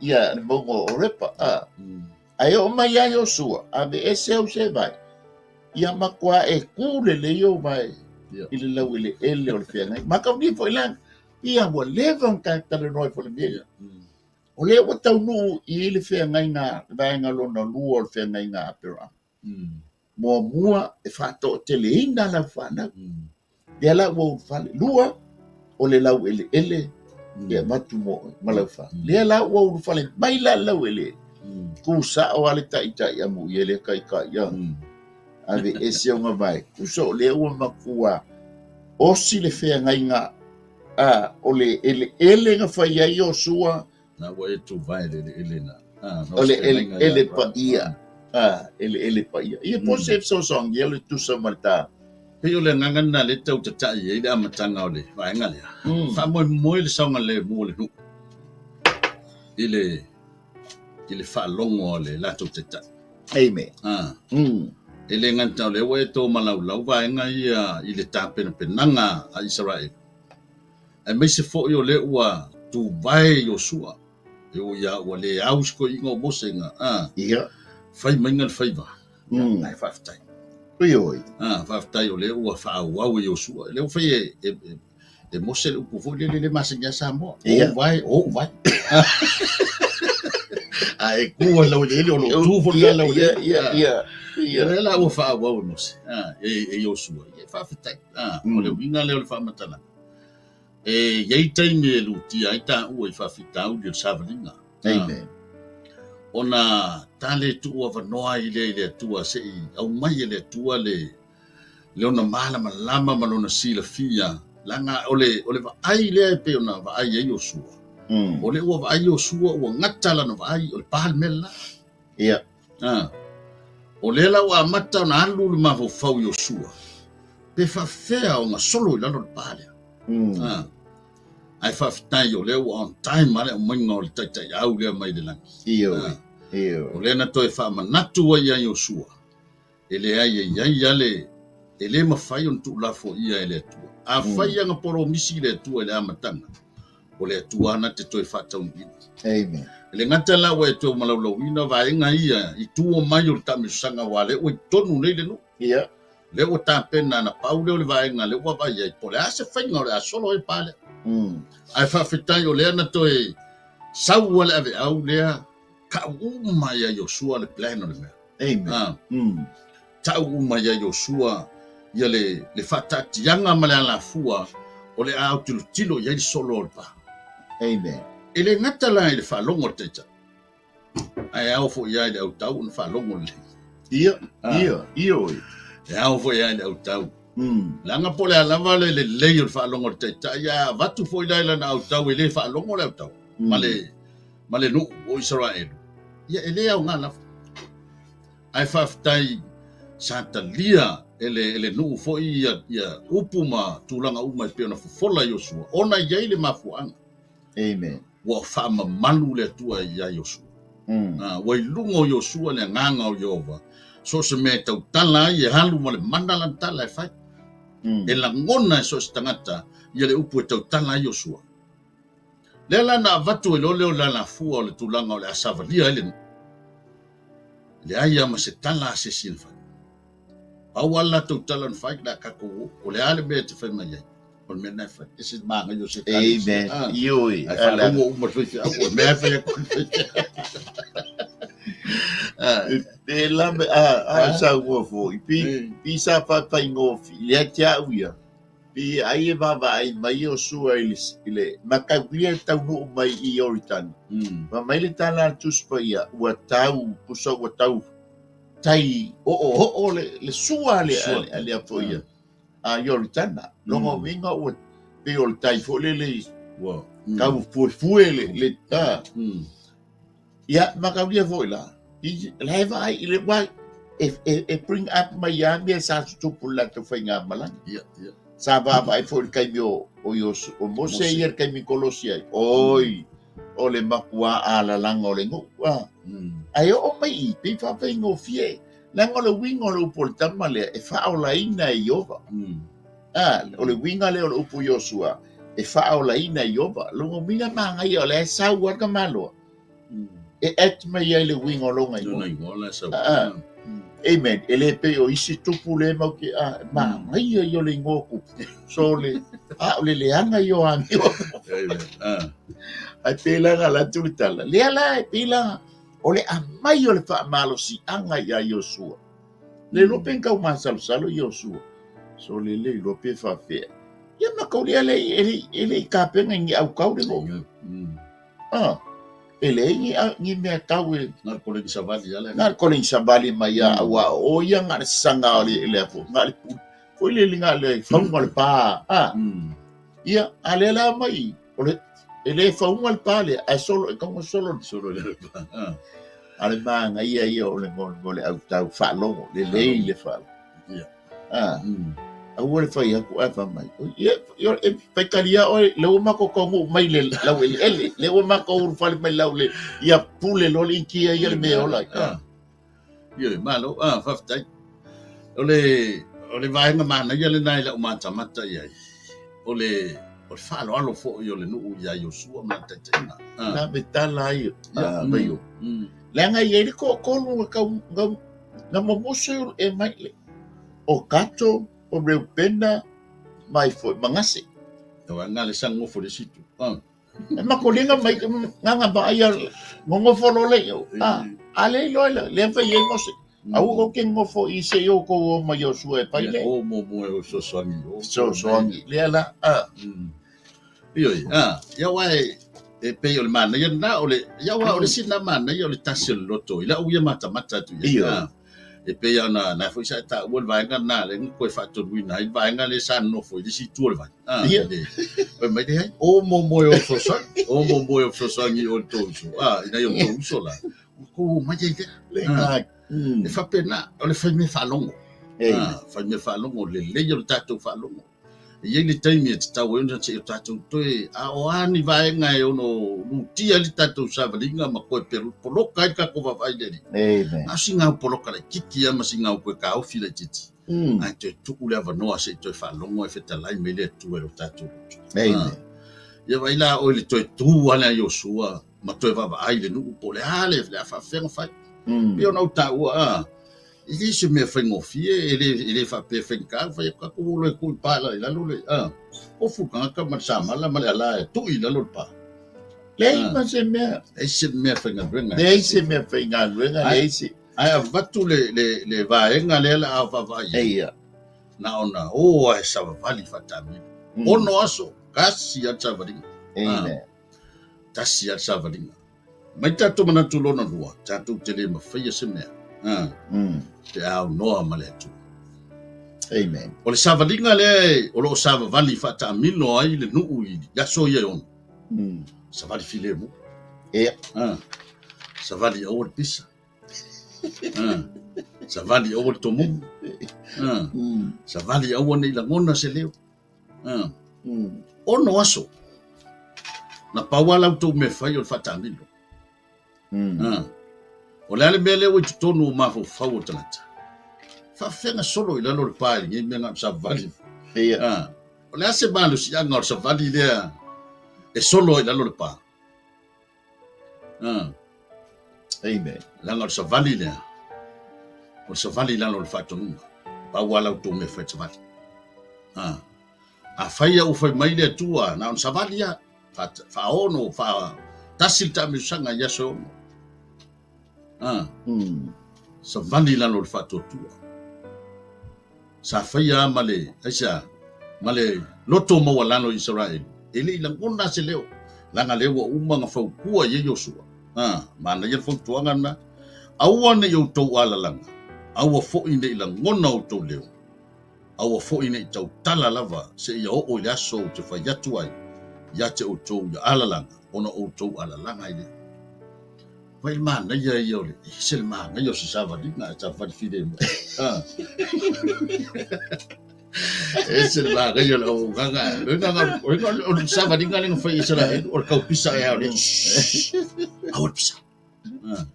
ia le mauga o Horepa. Ae oo mai ia Iosua, aveese au se vae, ia matua e tu lelei ou vae i le laueleele o le feagaiga. Mataulia foi la, ia ua leva ona ta talanoa ai foi i le mea lea. O lea ua taunuu i le feagaiga, le vaega lona lua o le feagaiga a Aperahama. Muamua, e faatoateleina lau fanau. Lea la ua ulufale. Lua, o le laueleele e avatu mo oe ma lau fanau. Lea la ua ulufale mai la le laueleele. Tu sao lava le taitai amuia lea taitai a. Aveese ona vae. Tusa o lea ua matua osi le feagaiga a, o le eleele na fai ai Iosua. Na ua e tuvae le eleele na. O le eleele paia. A, eleele paia. Ia po se fesoasoani ia le tusa ma le ta. Pei o le agaga lena lea tau tatai ai le amataga o le vaega lea. Faamoemoe le saogalemu o le nuu i le i le faalogo a le latou taitai. Amen. E le gata o lea ua e tomalaulau vaega ia i le tapenapenaga a Isaraelu, aemaise foi o lea ua tuvae Iosua, e ui lava ua le au se toeaina o Mose na fai maiga le faiva, ae faafetai. Oi. Faafetai o lea ua faaauau e Iosua. O lea ua fai e Mose le upu foi lele le masani a Samoa. O vae, o vae. Ae tu ai laueleele o lo o tu foi la laueleele. Ia, ia. Lea la ua faaauau e Mose, e Iosua. Ia, faafetai. O le uiga lea o le faamatalaga. E i ai taimi e lutia ai taua i faafitauli o le savaliga. Amen. Ona ta le tuu avanoa ai lea i le Atua se i aumai e le Atua le lona malamalama ma lona silafia, leaga o le, o le vaai lea e pei ona vaai ai Iosua. O lea ua vaai Iosua ua gata lana vaai, o le pa le mea le la. Ia. O lea la ua amata ona alu le mafaufau Iosua, pe faafefea ona solo i lalo le pa lea. Ae faafetai o lea ua on time lava le aumaiga o le taitaiau lea mai le lagi. Ioe. Ioe. O lea na toe faamanatu ai ia Iosua, e leai e i ai lava le, e le mafai ona tuulafoaia e le Atua. Afai lava na polomisi le Atua i le amataga, o le Atua lava na te toe faataunuuina. Amen. E le gata la ua e toe malaulauina vaega ia i tua mai o le taamilosaga aua o lea ua i totonu nei le nuu. Ia. Lea ua tapena na pau lea o le vaega lea ua vaai ai po o le a se faiga o le a solo ai le pa lea. Ae faafetai o lea na toe sau lava le aveau lea tau uma ia Iosua le plan o le mea. Amen. Tau uma ia Iosua ia le, le faataatiaga ma le alafua o le a autilotilo i ai le solo o le pa. Amen. E le gata la i le faalogo a le taitai, ae ao foi lava i le autau ona faalogo lelei. Ia, ia, ioe. E ao foi lava i le autau. Leaga po o le a lava le lelei o le faalogo a le taitai, ae a avatu foi la i lana autau e le faalogo le autau ma le ma le nuu o Isaraelu, ia e le aoga lava. Ae faafetai sa talia e le, e le nuu foi ia, ia upu ma tulaga uma e pei ona fofola Iosua, ona e i ai le mafuaaga. Amen. Ua faamamalu le Atua iā Iosua. Ua i luga o Iosua le agaga o Ieova, so o se mea e tautala ai e alu ma le mana lana tala e fai. E lagona e so o se tagata ia le upu e tautala ai Iosua. Lea la na avatu ai loa lea o le alafua o le tulaga o le a savalia ai le nuu. E leai lava ma se tala a se isi na fai. Pau lava le latou tala na fai, le a tatou o, o le a le mea e te fai mai ai, o le mea lena e fai. E ese le manaia o se ekalesia. Amen. Ioe. Ae faalogo uma le faifeau, o le mea e fai atu le faifeau. E la me a saunoa foi, pi sa faafaigofie ia te au ia. Pi ai e vaavaai mai Iosua i le mataulia e taunuu mai i Ioritani. Fai mai le tala a le Tusi Paia, ua tau, tusa ua tau tai oooo le sua a le foi a Ioritana. Lona uiga ua pei o le tai foi lele ua tau fuefue le ta. Ia, mataulia foi la, la e vaai i le wai, e bring up mai ia mea sa tutupu i le latou faigamalaga. Ia, ia. Sa vaavaai foi i le taimi o, o, Iosu, o Mose ia le taimi kolosi ai. Oi, o le matua alalaga o le nuu. Ae oo mai i, pei faafaigofie. Leaga o le uiga o le upu o le tama lea, e faaolaina e Ieova. A, o le uiga lea o le upu Iosua, e faaolaina e Ieova. Lona uiga manaia o lea e sau lava le tamaloa e add mai ai le uiga o lona igoa. Amen. E le pei o isi tupu le mau te a, manaia ia o le igoa o tupu. So le, a o le leaga ia o amio. Ae pei la na alu atu le tala. Lea la e pei la o le aumai o le faamalosiaga iā Iosua. Le iloa pe tau masalosalo Iosua. So le le iloa pe faapefea. Ia ma kau lea le e le i tapena i ni autau le mo. Ah, e leai ni ni mea tau e Na le koleni savali ala. Na le koleni savali mai ia aua o ia na le sanga o le le fo na le pu. Foi le linga le faunga le pa. Ah. Ia a le la mai o le e le fauga le pa lea, ae solo e tau solo solo le pa. Ah. A le manaia ia o le mo le autau faalogo, lelei le faalogo. Ia. Ah. Aua le fai atu ae fai mai. Ia, e faitalia oe, lea ua matou taunuu mai le laueleele, lea ua matou ulufale mai lau le, ia pule loa le Initia ia le mea e ola ai. Ah. Ioe, malo, ah, faafetai. O le, o le vaega manaia lena i lau matamata i ai, o le, o le faaaloalo foi o le nuu iā Iosua ma lana taitaiga. Ah. Na me tala ai, ah, Vaio. Leaga e i ai le toatolu na tau, na, na momoso e mai le, o Kato, o Reubena, mai foi Manase. Aua na le sa nofo le situ. Ah. E makolinga mai nganga ba ia ngongofo lo le yo. Ah, a le iloa le le fai ai Mose. Aua ko ke ngofo i se yo ko o mai o sue pai le. O mo mo e o sosoangi o. Sosoangi le ala a. Ioe, a, ia aua e e pei o le manaia lena o le ia aua o le isi lena manaia o le tasi o le loto i lau ia matamata atu i ai. Ioe. E pei ona na foi sa e taua le vaega lena lea na toe faatonuina ai le vaega lea sa nonofo i le isi itu o le vai. Ah, Ia. le, fai mai leai, o mo moe o fesoasoani, o mo moe o fesoasoani o le tou uso. Ah, ina ia o tou uso la, ua tou o mai ai lea. Le Ah, ga. e faapena, o le fai mea faalogo. Ei. Ah, fai mea faalogo, lelei o le tatou faalogo. E i ai le taimi e tatau ai ona seia o tatou toe a o a ni vaega e ono lutia ai le tatou savaliga ma toe poloka ai le tatou vaavaai i le Alii. Amen. Na o si gau poloka laitiiti lava ma si gau toe taofi laitiiti, ae toe tuu le avanoa se i toe faalogo ae fetalai mai le Atua i lo tatou loto. Amen. Ia vaai la oe i le toe tu lava lea a Iosua ma toe vaavaai i le nuu po o le a le a faafefea ona fai. Pei ona ou taua, a, E le se mea faigofie, e le, e le faapea e faigata ona fai atu tatou o loa e tuu i pa i lalo le, a, ofu le tagata ma le samala ma le ala e tuu i lalo le pa. Leai ma se mea. Leai se mea faigaluega. Leai se mea faigaluega, leai se. Ae avatu le, le, le vaega lea la a vaavaai ai. Eia. Na ona o lava e savavali faataamilo. Ono aso, tasi lava le savaliga. Amen. Tasi lava le savaliga. Mai tatou manatu lona lua, tatou te le mafaia se mea, a, pe a aunoa ma le Atua. Amen. O le savaliga lea o lo o savavali faataamilo ai le nuu i aso ia e ono. Savali filemu. Ia. A, savali aua le pisa. A, savali aua le tomumu. A, savali aua ne i lagona se leo. A, ono aso. Na pau lava la outou mea fai o le faataamilo. A, o le a le mea lea ua i totonu o mafaufau o tagata? Faafefea solo i lalo o le pa i lenei mea na o le savali. Ia. A, o le a se malosiaga o le savali lea e solo ai i lalo o le pa? A. Amen. Leaga o le savali lea, o le savali i lalo o le faatonuga. Pau lava la outou mea fai savali. A. Afai a ua fai mai le Atua, na ona savali lava, faaono, faatasi le taamilosaga i aso e ono. A. Savali i lalo o le faatuatua. Sa faia lava ma le, aisea? Ma le loto maualalo i Isaraelu, e le i lagona se leo, leaga lea ua uma ona fautua i ai Iosua. A, manaia le fautuaga lena. Aua ne i outou alalaga, aua foi ne i lagona outou leo, aua foi ne i tautala lava seia oo i le aso ou te fai atu ai ia te outou ia alalaga, ona outou alalaga ai lea. Vaai le manaia ia o le, e ese le manaia o se savaliga, e savali filemu. Ah. Ese le manaia o le auaunaga. O le savaliga lea na fai i Isaraelu, o le taupisa ea o le, aua le pisa. Ah.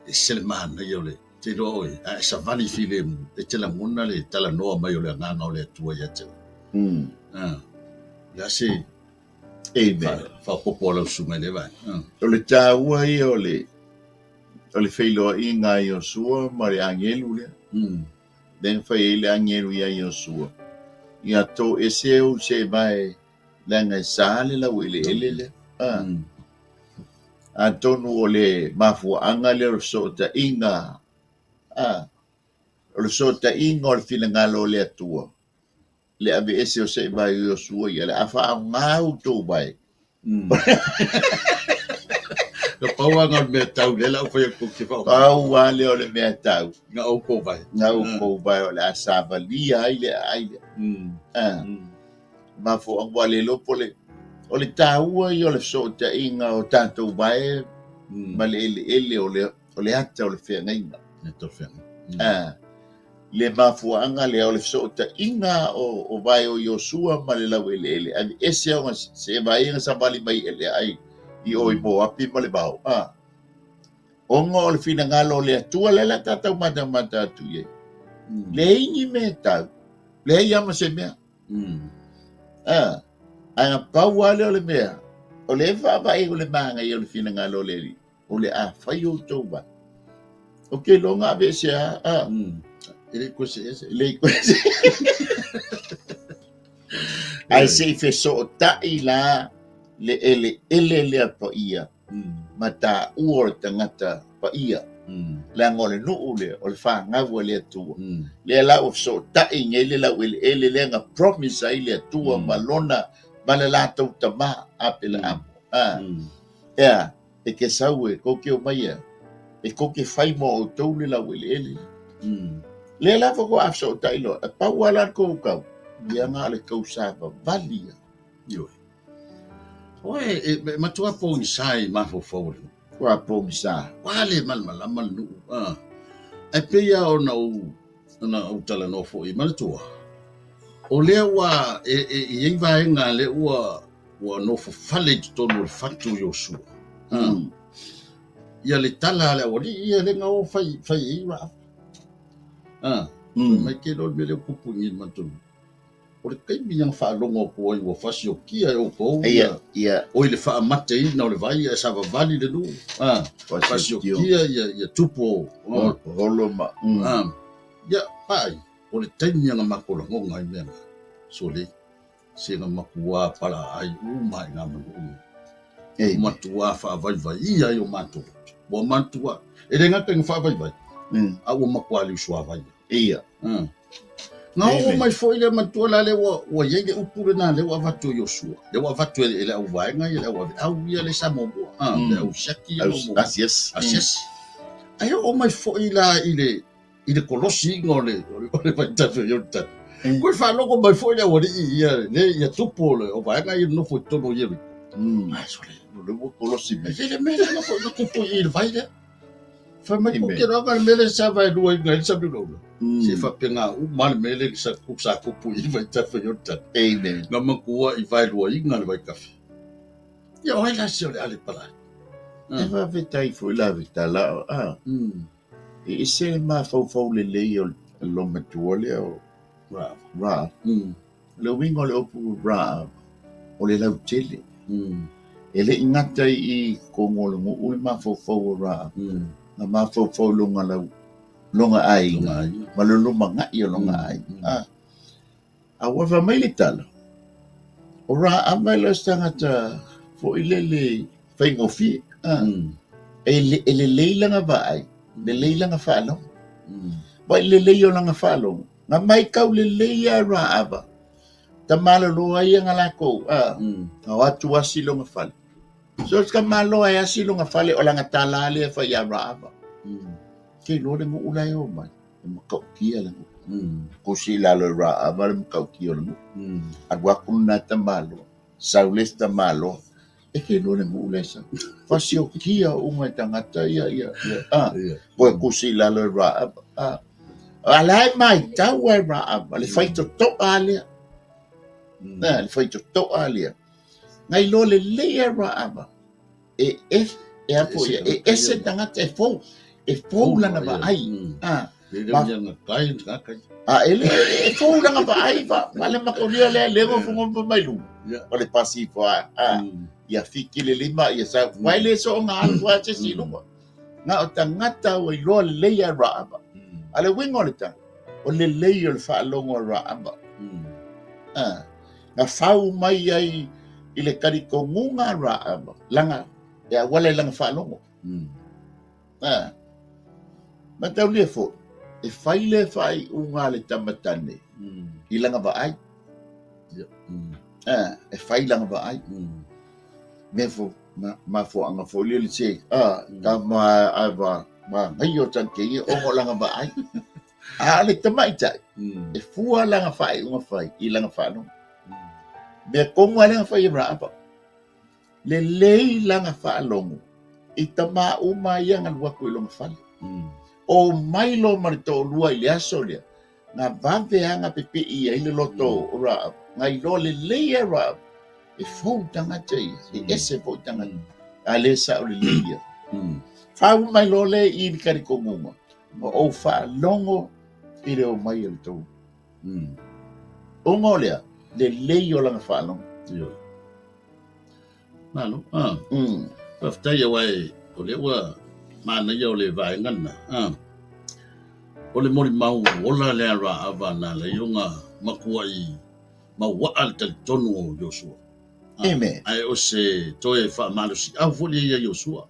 Ese le manaia o le. Te iloa oe, a e savali filemu, e te lagona le talanoa mai o le Agaga o le Atua ia te oe. Ah, o le a se Amen. faaopoopo a lau susuga i lea vaega? Ah. O le taua ia o le o le feiloaiga a Iosua ma le agelu lea. Lea na fai ai le agelu iā Iosua, Ia toese ou seevae leaga e sa le laueleele lea. Ah. Atonu o le mafuaaga lea o le fesootaiga, a, o le fesootaiga o le finagalo o le Atua, le aveese o seevae o Iosua ia, le a faaaoga outou vae. Na pau lava o le mea tau lea la ua fai atu te faaaoga. Pau lava lea o le mea tau. Na outou vae. Na outou vae o le a savalia ai le aai lea. A. Mafuaaga ua le iloa po o le o le taua ia o le fesootaiga o tatou vae ma le eleele o le o le ata o le feagaiga. Le ata o le feagaiga. A, le mafuaaga lea o le fesootaiga o, o vae o Iosua ma le laueleele, aveese ona seevae na savali mai e le aai i o i Moapi ma le vao. A, ona o le finagalo o le Atua lea o le a tatou matamata atu i ai. Leai ni mea e tau, leai lava ma se mea. A, ae na pau lava lea o le mea, o lea e vaavaai o le manaia o le finagalo o le Alii, o le a fai outou vae. Ou te iloa na aveese a, a. E le i koe seese. E le i koe seese. Ae se i fesootai la le eleele lea paia ma taua o le tagata paia, leaga o le nuu lea, o le fanau a le Atua. Lea la ua fesootai nei le laueleele lea na promise ai le Atua ma lona ma le latou tama Apelaamo. A, ea, e ke sau e kou ke omai ea, e kou ke fai mo outou le laueleele. Lea lava faatoa fesootai loa, e pau lava la le kou kau, ia na o le kou savavali ia. Ioe. Oe, e matua pogisa i mafaufau o le nuu. Ua pogisa. Ua le malamalama le nuu. Ah. Ae pei lava ona ou, ona ou talanoa foi, manatua, o lea ua e, e, i ai vaega lea ua, ua nofofale i totonu o le fatu o Iosua. Ah. Ia le tala a le aualii ia lea na o fai, fai ai Raava. Ah. Mai ke loa le mea lea ua tupu i le matou nuu. O le taimi na faalogo atu ai ua fasiokia e outou ia, ia. Oi le faamateina o le vai ae savavali le nuu. Ah, fasiokia ia, ia tupu o, ah. Holo ma. Ah, ia, paai, o le taimi na matou lagona ai mea na. Sole, se na matua palaai uma i ngā manu uma. Ei. Matua faavaivai ia ai o matou loto. Ua matua, e le gata ina faavaivai, a ua matua liusuavai. Ia. Ah. Na oo mai foi lea matua la lea ua, ua i ai le upu lena lea ua avatu e Iosua. Lea ua avatu e le auvaega ia le auaveau ia le sa muamua. Ah, le au siaki ia muamua. Asiasi. Asiasi. Ae oo mai foi la i le i le kolosiga o le o le vaitafe o Ioritana. Koe faalogo mai foi le aualii ia le ia tupu o le o vaega ia nofo i totonu o Ieriko. Ai sole. O le ua kolosi mai. E le mea lea na foi na tupu i le vai lea. Fai mai ko ke roa le mele sa vai lua i ngai sa lula. Se faapena uma le mele sa ku sa kupu i vaitafe o Ioritana. Amen. Na matua i vai lua i le vaitafe. Ia o ai la se o le ale palai. E faafetai foi la vitala. Ah. E ese le mafaufau lelei o le olomatua lea o Raava. Raava. O le uiga o le upu Raava, o le lautele. E le i gata i totonu o le nuu le mafaufau o Raava, na mafaufau i lona lau, lona aiga ma le lumanai o lona aiga. A ua fai mai le tala, o Raava e le o se tagata foi lele faigofie. E lelei lana vaai, lelei lana faalogo. Vaai lelei o lana faalogo, na matau lelei lava Raava, tamaloloa ia na latou, na o atu asi lona fale. So se tamaloa e asi lona fale, o lana tala lea e fai ia Raava. Ke iloa le nuu la e o mai, e matautia le nuu. Kusi i lalo e Raava le matautia o le nuu. Alu atu lena tamaloa, sau le isi tamaloa, e ke iloa le nuu la e sau. Fasiokia uma e tagata ia, ia, ia, a, koe kusi i lalo e Raava. A, a la e matau e Raava, le faitotoa lea. A, le faitotoa lea. Na iloa lelei e Raava, e, e, e a foi, e ese tagata e fou. E fou lana vaai. A a e le e fou lana vaai va va le makolia le le go fongo mai lu. O le pasi fo a ia fiki le lima ia sa vai le so nga alu wa se si lunga. Na o tangata o iloa lelei a Raaba. A le uiga o le tala, o lelei o le faalogo a Raaba. A na fau mai ai i le talitonuga a Raaba, lana e auala i lana faalogo. A mataulia foi, e fai le faaiuga a le tamatane i lana vaai. A e fai lana vaai. Mea fo mafuaaga foi lele se a tama a va manaia o tante ia ona o lana vaai. A o le tamaitai, e fua lana faaiuga fai i lana faalogo. Mea tonu lava lea na fai e Raaba. Lelei lana faalogo i tama uma ia na alu atu i lona fale. O mai loa ma le toalua i le aso lea, na vave lava na pipii ai le loto o Raaba, na iloa lelei e Raaba, e fou tagata ia, e ese foi tagata, a le sao lelei ia. Fau mai loa lea i le talitonuga, ma ou faalogo i le omai a le tou. Ona o lea, lelei o lana faalogo. Ioe. Malo. Ah. Faafetai aua e, o lea ua manaia o le vaega lena. Ah. O le molimau ola lea Raava na ala ai ona matuai mauaa le talitonu o Iosua. Ah. Amen. Ae o se toe faamalosiau foi lea ia Iosua.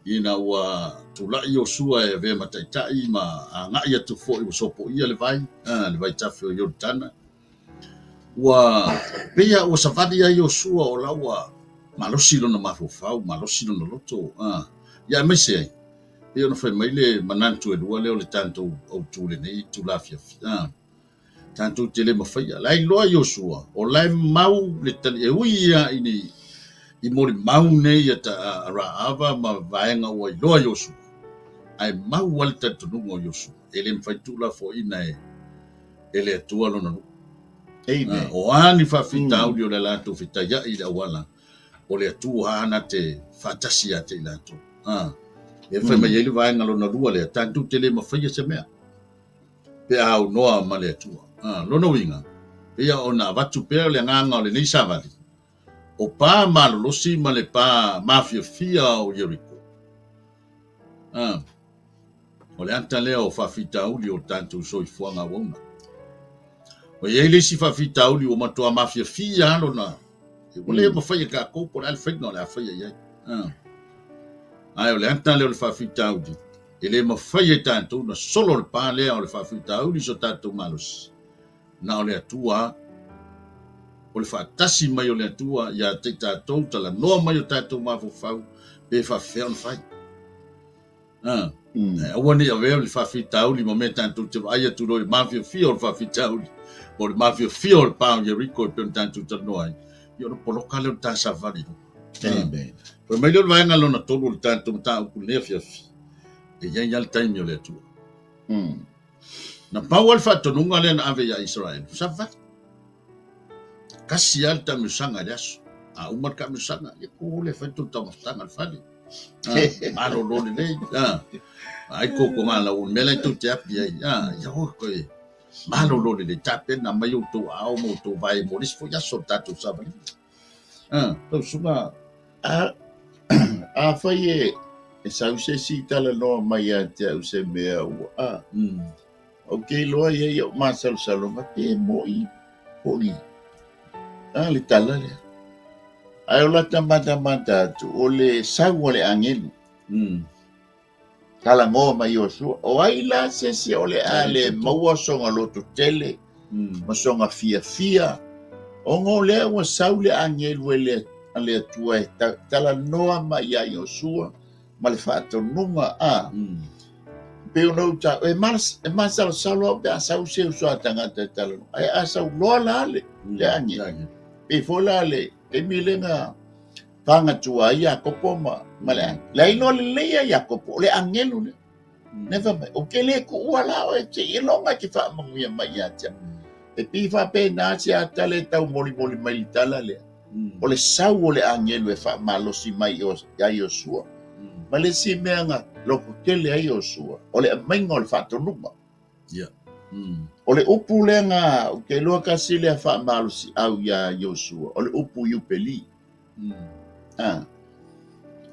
Ina ua tulai Iosua e avea ma taitai ma agai atu foi ua sopoia le vai, ah, le vaitafe o Ioritana. Ua pei lava ua savali ai Iosua o la ua malosi lona mafaufau, malosi lona loto, a, ia aemaise ai, pei ona fai mai le manatu e lua lea o le tatou autu i lenei itula afiafi, a, tatou te le mafaia. La e iloa Iosua, o la e mau le tali, e ui lava i ni, i molimau nei a, a Raava ma vaega ua iloa Iosua, ae mau lava le talitonuga o Iosua, e le mafai tuulafoaiina e, e le Atua lona nuu. Amen. O a ni faafitauli o le latou fetaiai i le auala, o le Atua lava na te faatasi ia te i latou. E fai mai ai le vaega lona lua lea, tatou te le mafaia se mea pe a aunoa ma le Atua. Lona uiga, pei ona avatu pea le agaga o lenei savali, o pa malolosi ma le pa mafiafia o Ieriko. O le ata lea o faafitauli o le tatou soifuaga auauna. Ua i ai le isi faafitauli ua matua mafiafia lava lona, ua le mafai e tatou po o le a le faiga o le a faia i ai. Ae o le ata lea o le faafitauli, e le mafai e tatou ona solo le pa lea o le faafitauli i so tatou malosi, na o le Atua lava. O le faatasi mai o le Atua ia te i tatou, talanoa mai o tatou mafaufau, pe faafefea ona fai. A, ae aua ne i avea le faafitauli ma mea tatou te vaai atu loa i le mafiafia o le faafitauli, po o le mafiafia o le pa o Ieriko e pei ona tatou talanoa ai, ia ona poloka lea o le ta savali i luga. Amen. Fai mai lea o le vaega lona tolu o le tatou mataupu i lenei afiafi, e i ai lava le taimi o le Atua. Na pau lava le faatonuga lea na ave ia Isaraelu, savali. Tasi lava le taamilosaga i le aso. A uma le taamilosaga, ia tu lea fai tou taumafataga i le fale. Malolo lelei. Ai tou togalau, o le mea la e tou te api ai. Ia o koe malolo lelei, tapena mai outou aao ma outou vae mo le isi foi aso o le tatou savaliga. Lau susuga. Afai e sau se isi talanoa mai ia te au se mea ua, Ou te iloa i ai ou masalosaloga pe moʻi hoʻi a le tala lea. Ae o lata matamata atu, o le sau a le agelu. Talanoa mai Iosua, o ai la se isi o le a le maua sona loto tele ma sona fiafia, ona o lea ua sau le agelu e le, a le Atua e talanoa mai ia Iosua ma le faatonuga a. Pei ona ou taua, e mas, e masalosalo au pe a sau se uso a tagata e talanoa, ae a sau loa la le, le agelu, pei foi la le taimi lea na fagatua ai Iakopo ma, ma le agelu. Le iloa lelei a Iakopo, o le agelu lea. Never mai, ou te le kuua la oe, seiloga e te faamanuia mai ia te au. E pei faapena se ata lea e taumolimoli mai i le tala lea. O le sau o le agelu e faamalosi mai ia Iosua. Ma le isi mea na lototele ai Iosua, o le aumaiga o le faatonuga. Ia. O le upu lea na, ou te iloa tasi lea faamalosiau iā Iosua, o le upu Iupeli. A.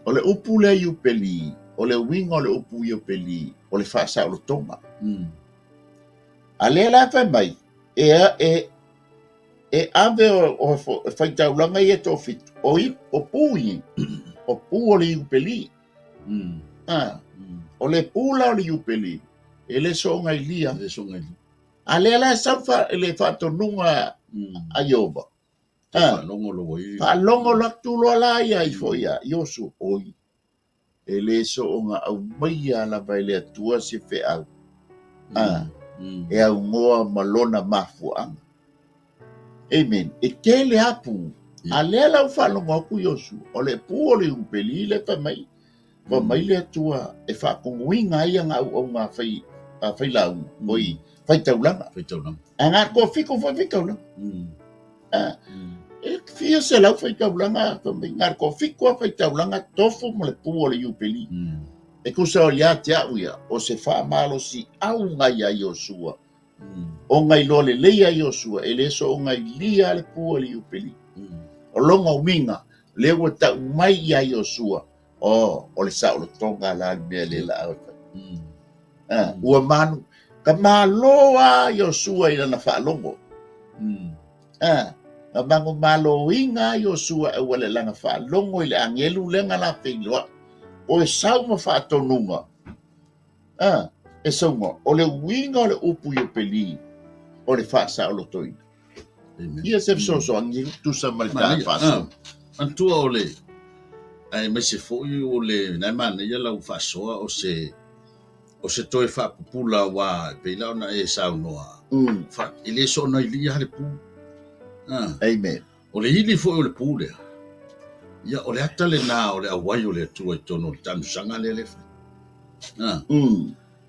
O le upu lea Iupeli, o le uiga o le upu Iupeli, o le faasaolotoga. A lea la fai mai, e, e, e ave o, o, faitaulaga ia e toafitu, o, i, o pu i, o pu o le Iupeli. A, o le pu la o le Iupeli, e le soona ilia. E le soona ilia. A lea la e sau fa, le faatonuga a Ieova. A, faalogo loa i. Faalogo loa atu loa la ia ifo ia Iosu, oi, e le soona aumaia lava e le Atua se feau, a, e aunoa ma lona mafuaaga. Amen. E tele lava pu. A lea la ua faalogo atu Iosua, o le pu o le Iupeli lea fai mai, fai mai le Atua e faatonuina ai ana auauna fai, failauga, oi, faitaulaga. Faitaulaga. A na toafitu foi faitaulaga. A, e fia selau faitaulaga, fai mai, na toafitu lava faitaulaga tofu ma le pu o le Iupeli. E tusa o ia te au ia, o se faamalosiauga ia Iosua Ona iloa lelei a Iosua, e le soona ilia le pu o le Iupeli. O lona uiga, lea ua tau mai ia Iosua, o, o le saolotoga la le mea lea la e fai. Ua manu, ka malo a Iosua i lana faalogo. Na manumaloina a Iosua e ua le lana faalogo i le agelu lea na la feiloai. O e sau ma faatonuga, A, e saunoa, o le uiga o le upu Iupeli, o le faasaolotoina. Ia se fesoasoani e tusa ma le ta faasoa. Manatua o le, aemaise foi o le, na e manaia lau faasoa o se, o se toe faapupula aua e pei la ona e saunoa, fa, e le soona ilia le pu. Amen. O le ili foi o le pu lea, ia o le ata lena o le auai o le Atua i totonu o le taamilosaga lea le fai. Ah.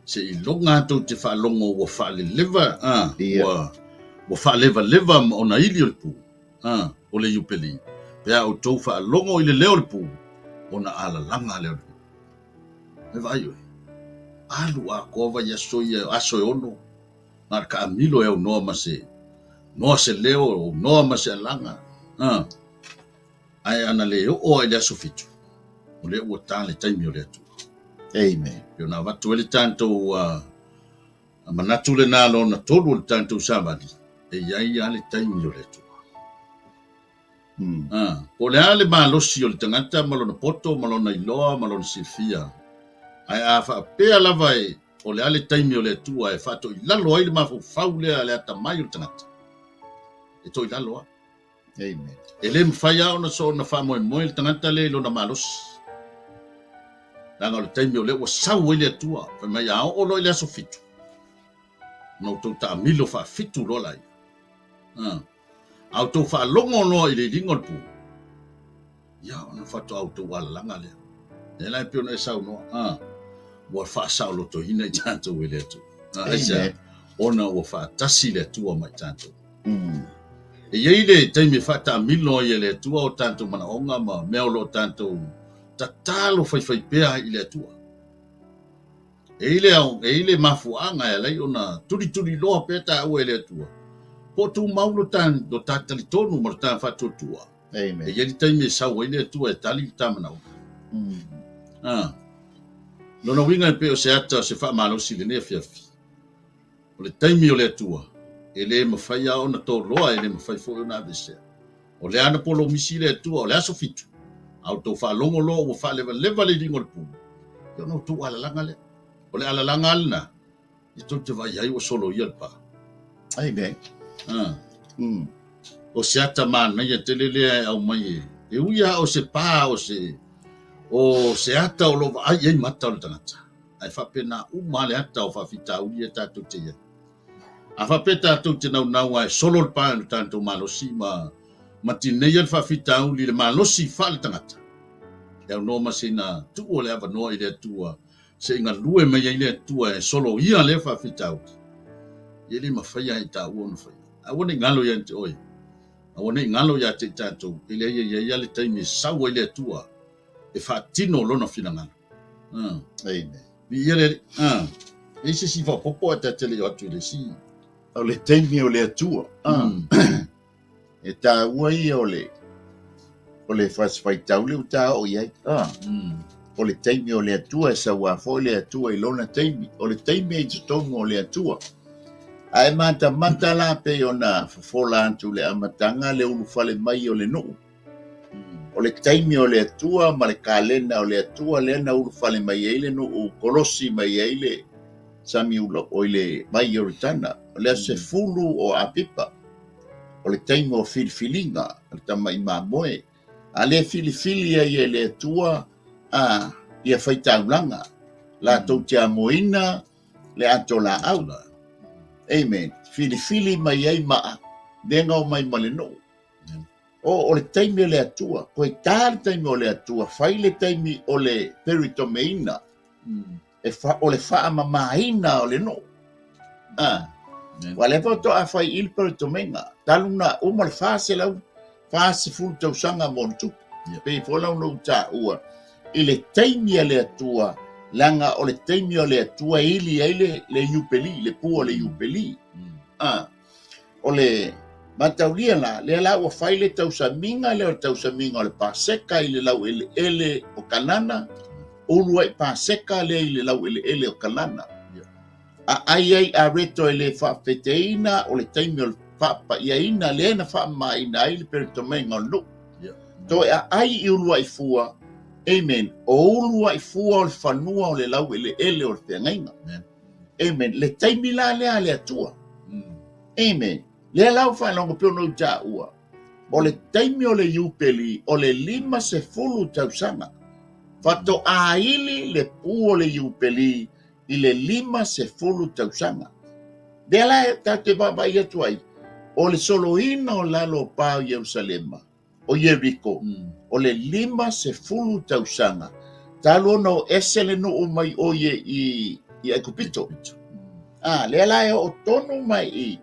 Se iloga tou te faalogo ua faaleleva, ah, ua, ua faalevaleva ma ona ili o le pu, ah, o le Iupeli. Pe a outou faalogo i le leo o le pu, ona alalaga lea o le pu. E vaai oe, alu atoa vaiaso ia, aso e ono, Na o le taamilo e aunoa ma se noa se leo, aunoa ma se alaga. A. Ae ana le oo lava i le aso fitu, o lea ua ta le taimi o le Atua. Amen. Pei ona avatu ai le tatou uh, manatu lena lona tolu o le tatou savali, e i ai lava le taimi o le Atua. A, po o le a le malosi o le tagata ma lona poto ma lona iloa ma lona silafia, ae a faapea lava e o le a le taimi o le Atua e faatoilalo ai le mafaufau lea le atamai o le tagata, e toilalo lava. Amen. E le mafai lava ona soona faamoemoe le tagata lea i lona malosi. Leaga o le taimi o lea ua sau ai le Atua, fai mai a oo loa i le aso fitu, ona outou taamilo faafitu loa laia. A. A outou faalogo loa i le iliga o le pu, ia ona faatoa outou alalaga lea. Lea la e pei ona e saunoa, a, ua faasaolotoina i tatou e le Atua. A, aisea? Ona ua faatasi le Atua ma i tatou. E i ai le taimi e faataamilo ai e le Atua o tatou manaoga ma mea o lo o tatou tatalo faifaipea ai i le Atua. E i le, e i le mafuaaga e ala ai ona tulituliloa pea taua e le Atua, po o tumau lo ta, lo ta talitonu ma lo ta faatuatua. Amen. E i ai le taimi e sau ai le Atua e tali le ta manaoga. Ah. Lona uiga e pei o se ata o se faamalosi i lenei afiafi. O le taimi o le Atua, e le mafai lava ona toloa, e le mafai foi ona aveesea. O le a na polomisi le Atua, o le aso fitu, a outou faalogo loa ua faalevaleva le iliga o le pu, ia ona outou alalaga lea. O le alalaga lava lena, ia tou te vaai ai ua soloia le pa. Amen. Ah. O se ata manaia tele lea e aumai e, e ui lava o se pa o se, o se ata o lo o vaai i ai mata o le tagata, ae faapena uma lava le ata o faafitauli ia tatou te i ai. A faapea tatou te naunau lava e solo le pa i lo tatou malosi ma ma tineia le faafitauli i le malosi faaletagata, e aunoa ma sina tuu o le avanoa i le Atua se i galue mai ai le Atua e soloia lea faafitauli, ia e le mafai lava e taua ona faia. Aua ne i galo ia te oe, aua ne i galo ia te i tatou, e leai e i ai lava le taimi e sau ai le Atua e faatino lona finagalo. Amen. Viia le Alii. E i ai se isi faaopoopo ae ta te le i o atu i le isi. O le taimi o le Atua. E taua ia o le o le fasifaitau lea ua ta oo i ai. O le taimi o le Atua e sauā foi le Atua i lona taimi. O le taimi e i totonu o le Atua. Ae matamata la pei ona fofola atu i le amataga le ulufale mai o le nuu. O le taimi o le Atua ma le kalena o le Atua lea na ulufale mai ai le nuu, kolosi mai ai le sami ula, oi le vai Ioritana. O le aso 10 o Apipa, o le taimi o filifiliga o le tamai mamoe. A lea filifili ai e le Atua a ia faitaulaga, latou te amoina le ato laau. Amen. Filifili mai ai maa, lea na omai ma le nuu. O, o le taimi o le Atua, koe tā le taimi o le Atua, fai le taimi o le peritomeina, e fa, o le faamamaina o le nuu. Ah. Ua lea faatoa fai i le peritomeinga, talu na uma le 440 tausaga ma ona tupu. Pei foi la ona ou taua, i le taimi a le Atua, leaga o le taimi o le Atua e ili ai le, le Iupeli, le pua o le Iupeli. Ah. O le mataulia la, lea la ua fai le tausamiga lea o le tausamiga o le Paseka i le laueleele o Kanana, ulu ai Paseka lea i le laueleele o Kanana. A ai ai areto e le faafeteina o le taimi o le faapaiaina lea na faamamaina ai le peritomaiga o le nuu. Toe aai i uluai fua, amen, o uluai fua o le fanua o le laueleele o le feagaiga. Amen. Le taimi la lea a le Atua. Amen. Lea la ua faalogo pei ona ou taua, o le taimi o le Iupeli o le 50 tausaga. Faatoa ili le pu o le Iupeli i le 50 tausaga. Lea la tatou te vaavaai atu ai, o le soloina o lalo o pa o Ierusalema, o Ieriko, o le 50 tausaga talu ona o ese le nuu mai o ie i, i Aikupito. A, lea la e oo tonu mai i,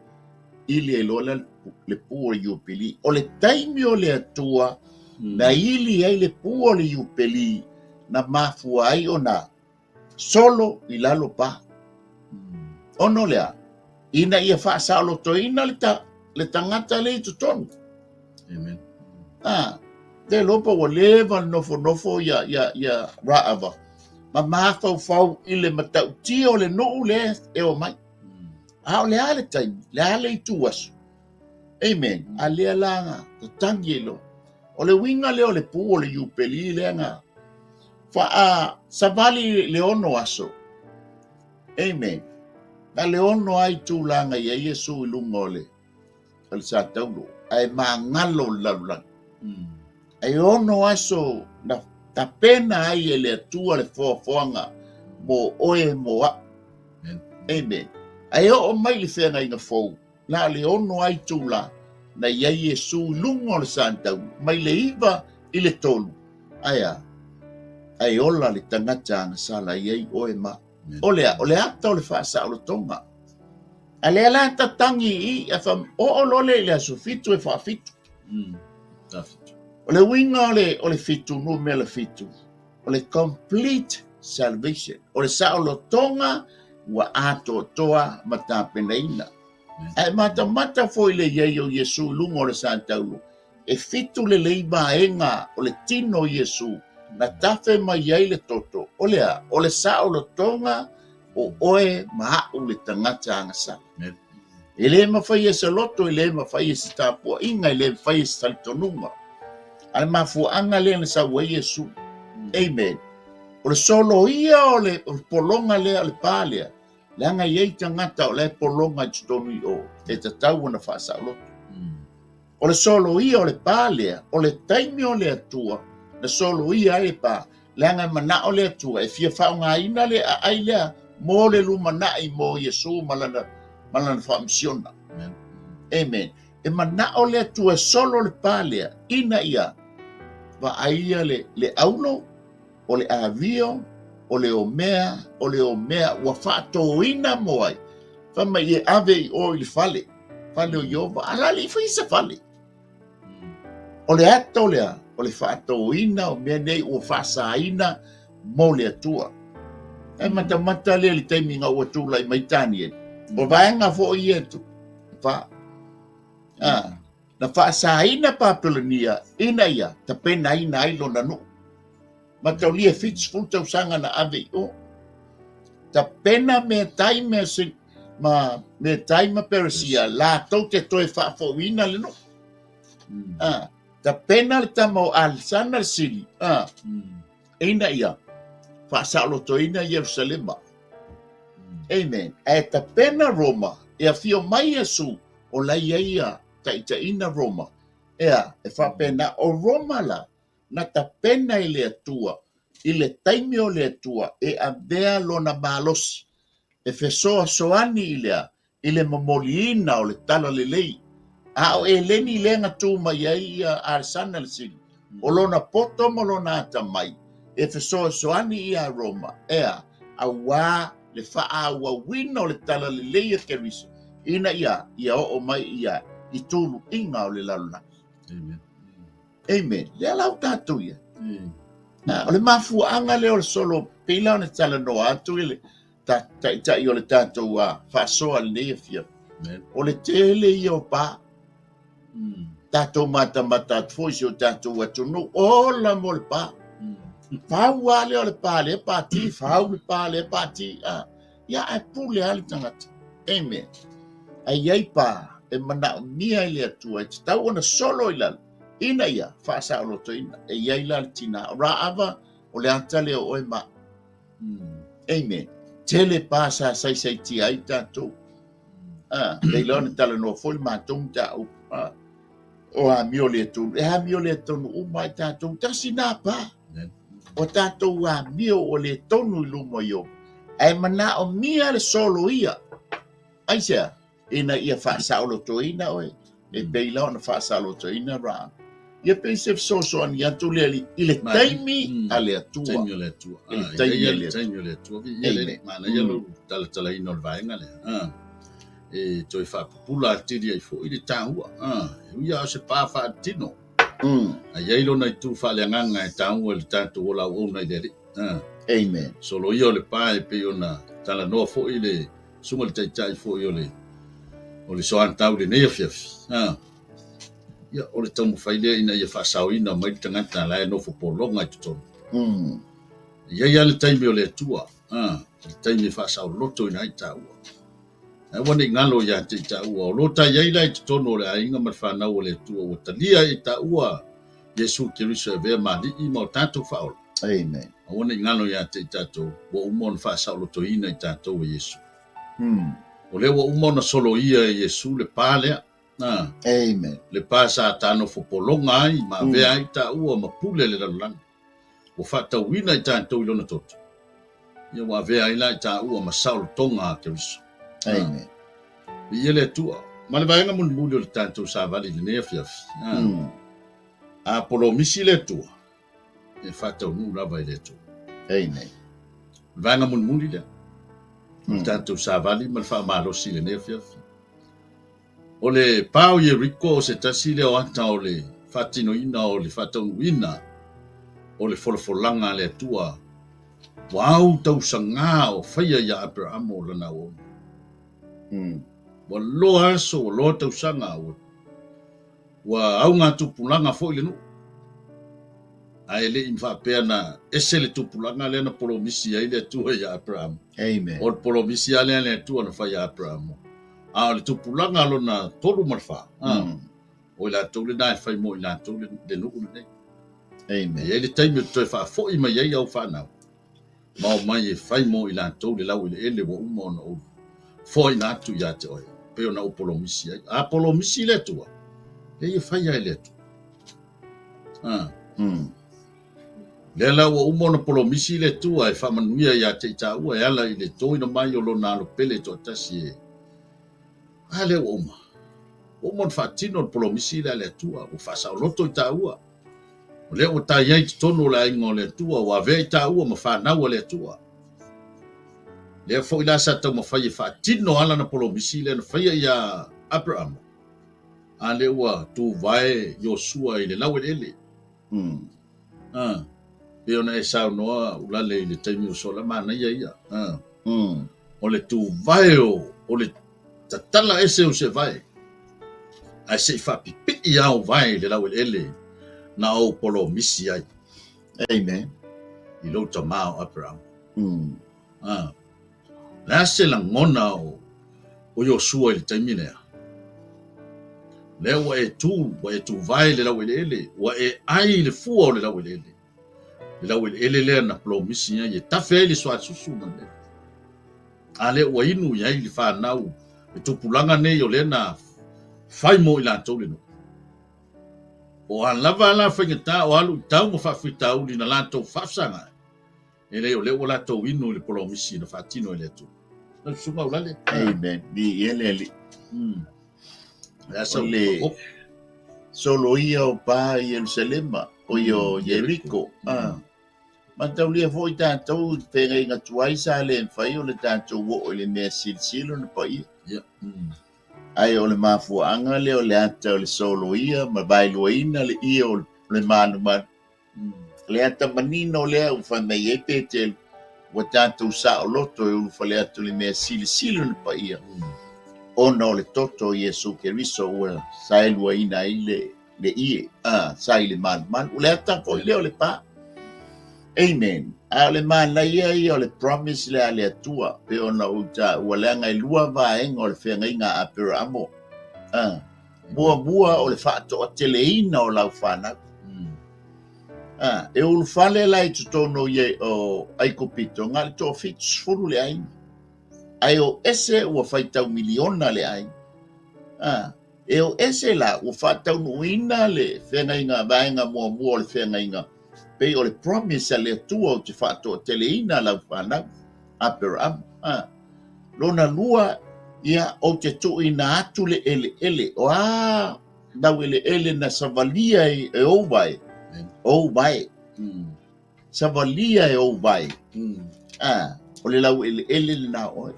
i le iloa lea le pu o le Iupeli. O le taimi o le Atua na ili ai le pu o le Iupeli na mafua ai ona solo i lalo pa. Ona o le a? Ina ia faasaolotoina le, ta, le tagata le i totonu. Amen. Ah, te lopa ua leva le nofonofo ia, ia, ia Raava. Ma mafaufau i le matautia o le nuu le e o mai. A o le a le taimi, le a le itu aso. Amen. A lea la tatangi e loa. O le uiga lea o le pu o le Iupeli lea na faa savali le ono aso. Amen. Na le ono ai tulaga i ai Iesu i luga o le o le sataulo ae magalo le lalolagi. Ae ono aso na tapena ai e le Atua le foafoaga mo oe mo a'u. Amen. Ae oo mai le feagaiga fou, na o le ono lava itula na i ai Iesu i luga o le santau, mai le 9 i le 3. Ae a? Ae ola le tagata agasala i ai oe ma O le a? O le ata o le faasaolotoga. A lea la tatagi i i, fa, oo loa lea i le aso fitu e faafitu. O le uiga o le, o le fitu, numera fitu, o le complete salvation, o le saolotoga ua atoatoa ma tapenaina. Ae matamata foi le i ai o Iesu i luga o le santaulo, e fitu lelei vaega o le tino o Iesu na tafe mai ai le toto, o le a? O le saolotoga o oe ma a'u le tagata agasala. E le mafai e se loto, e le mafai e se tapuaiga, e le mafai e se talitonuga. A le mafuaaga lea na sau ai Iesu. Amen. O le soloia o le pologa lea, o le pa lea, leaga e i ai tagata o la e pologa i totonu i o, e tatau ona faasaoloto. O le soloia o le pa lea, o le taimi o le Atua na soloia ai le pa, leaga e manao le Atua e fia faaaogaina le aai lea mo le lumanai mo Iesu ma lana, ma lana faamisiona. Amen. Amen. E manao le Atua e solo le pa lea, ina ia vaaia le, le aulo, o le avio, o le omea, o le omea ua faatōina mo ai. Fai mai e ave i o i le fale, fale o Ieova, a la le i fai se fale. O le ato lea, o le faatōina o mea nei ua faasaina mo le Atua. E matamata lea i le taimi ina ua tulai mai Taniele. O vaega foi ia e fa. Ah, na faasaina Papelonia ina ia tapenaina ai lona nuu. Mataulia e 70 tausaga na ave i o. Tapena Metai mea ma Metai ma Peresia latou te toe faafouina le nuu. Ah, tapena le tama o Alesana le sili. Ah, ina ia faasaolotoina Ierusalema. Amen. Ae tapena Roma e afio mai Iesu o la e i ai ia taitaiina Roma. Ea, e faapena o Roma la na tapena i le Atua i le taimi o le Atua e avea lona malosi e fesoasoani i le i le momoliina o le talalelei. A o Eleni lea na tu mai ai ia Alesana le Sili, o lona poto ma lona atamai e fesoasoani ia Roma, ea, auā le faaauauina o le talalelei a Keriso, ina ia ia oo mai ia i tuluiga o le lalolagi. Amen. Amen. Lea la ua tatou i ai. O le mafuaaga lea o le solo pei la ona talanoa atu i le taitai o le tatou faasoa i lenei afiafi. O le tele ia o pa. Tatou matamata atu foi i si o tatou atunuu, ola mo le pa. Fau lava lea o le pa lea pati, fau le pa lea pati. Ia ae pule lava le tagata. Amen. Ae i ai pa e manaomia e le Atua e tatau ona solo i lalo ina ia faasaolotoina. E i ai la le tina o Raava, o le ata lea o oe ma au. Amen. Tele pa sa saisaitia ai tatou. Ah, pei la ona talanoa foi le matou mataupu. Ah, o amio le tonu. E amio le tonu uma ai tatou. Tasi nā pa. O tatou amio o le tonu i luma i o. Ae manaomia le solo ia. Aisea? Ina ia faasaolotoina oe, e pei la ona faasaolotoina Rahaba. Ia pei se fesoasoani atu lea i le taimi a le Atua. Taimi o le Atua. I le taimi a le Atua. Taimi o le Atua. Ia le manaia lou talatalaina o le vaega lea. E toe faapupula atili ai foi le taua. E ui lava o se pa faatino. Ae i ai lona itu faaleagaga e taua i le tatou ola auauna i le Alii. Amen. Soloia o le pa e pei ona talanoa foi le Susuga i le Taitai foi o le o le Soatau i lenei afiafi. Ha. Ia, o le taumafai lea ina ia faasaoina mai le tagata la e nofo pologa i totonu. E i ai lava le taimi o le Atua, ha, le taimi e faasaolotoina ai taua. Ae aua ne i galo ia te i taua, o lo ta i ai la i totonu o le aiga ma le fanau a le Atua, ua talia e i taua Iesu Keriso e avea ma Alii ma o tatou Faaola. Amen. Aua ne i galo ia te i tatou, ua uma ona faasaolotoina i tatou e Iesu. O lea ua uma ona soloia e Iesu le pa lea. Na. Amen. Le pa sa ta nofo pologa ai ma avea ai taua ma pule le lalolagi. Ua faatauina i tatou i lona toto. Ia ua avea ai la i taua ma saolotoga a Keriso. Amen. Viia le Atua. Ma le vaega mulimuli o le tatou savali i lenei afiafi. A polomisi le Atua, e faataunuu lava e le Atua. Amen. O le vaega mulimuli lea. O le tatou savali ma le faamalosi i lenei afiafi. O le pa o Ieriko o se tasi lea o ata o le faatinoina o le faataunuuina o le folafolaga a le Atua ua au tausaga o faia iā Aperahama o lana auauna. Ua loa aso, ua loa tausaga, ua Ua augatupulaga foi le nuu, ae le i faapea na ese le tupulaga lea na polomisi ai le Atua iā Aperahama. Amen. O le polomisi lava lea a le Atua na fai iā Aperahama. A o le tupulaga lona tolu ma le fa, o i latou lena e fai mo i latou le nuu lenei. Amen. E i ai le taimi e toe faafoi mai ai au fanau, ma omai e fai mo i latou le laueleele ua uma ona ou foaina atu ia te oe, pei ona ou polomisi ai. A polomisi le Atua, leai e fai lava e le Atua. A. Lea la ua uma ona polomisi le Atua e faamanuia ia te i taua e ala i le toina mai o lona alo pele toatasi e. A lea ua uma. Ua uma ona faatino le polomisi lea a le Atua, ua faasaoloto i taua. O lea ua ta i ai i totonu o le aiga o le Atua, ua avea i taua ma fanau a le Atua. Lea foi la sa taumafai e faatino lava lana polomisi lea na faia iā Aperahama, a lea ua tuvae Iosua i le laueleele. A. Pei ona e saunoa Ulale i le taimi ua sola, manaia ia. O le tuvae o, o le tatala ese o se vae, ae se i faapipii lava ou vae i le laueleele na ou polomisi ai. Amen. I lou tama o Aperahama. Le a se lagona o Iosua i le taimi lea? Lea ua e tu, ua e tuvae i le laueleele, ua e ai i le fua o le laueleele. Le laueleele lea na polomisi ai e tafe ai le suasusu ma le mea. A lea ua inu i ai le fanau, le tupulaga nei o lea na fai mo i latou le nuu. O a lava la faigata o a luitau ma faafitauli na latou faafesagai, E leai, o lea ua latou inu i le polomisi na faatino e le Atua. Lau Susuga Ulale. Amen. Viia le Alii. Le a sau O le soloia o pa i Ierusalema, o i o Ieriko. Ah. Mataulia foi tatou i feagaiga tuai sa le mafai ona tatou oo i le mea silisili ona paia. Ia. Ae o le mafuaaga lea o le ata o le soloia ma vaeluaina le ie o le malumalu. Le ata manino lea ua fai mai ai Petelu, ua tatou saoloto e ulufale atu i le mea silisili ona paia, ona o le toto o Iesu Keriso ua saeluaina ai le, le ie, a, sa i le malumalu. O le ata foi lea o le pa. Amen. A o le manaia ia o le promise lea a le Atua, pei ona ou taua, leaga e lua vaega o le feagaiga a Aperaamo. A, Muamua o le faatoateleina o lau fanau. A, e ulufale la i totonu o Aikupito, na o le toafitusefulu le aiga. Ae o ese ua faitau miliona le aiga. A, e o ese la ua faataunuuina le feagaiga, vaega muamua o le feagaiga, pei o le promise a le Atua ou te faatoateleina lau fanau, Aperahama. A, Lona lua, ia, ou te tuuina atu le eleele. O a nau eleele na savalia e ou vae, ou vae. Savalia e ou vae. A, o le lau eleele lena o oe.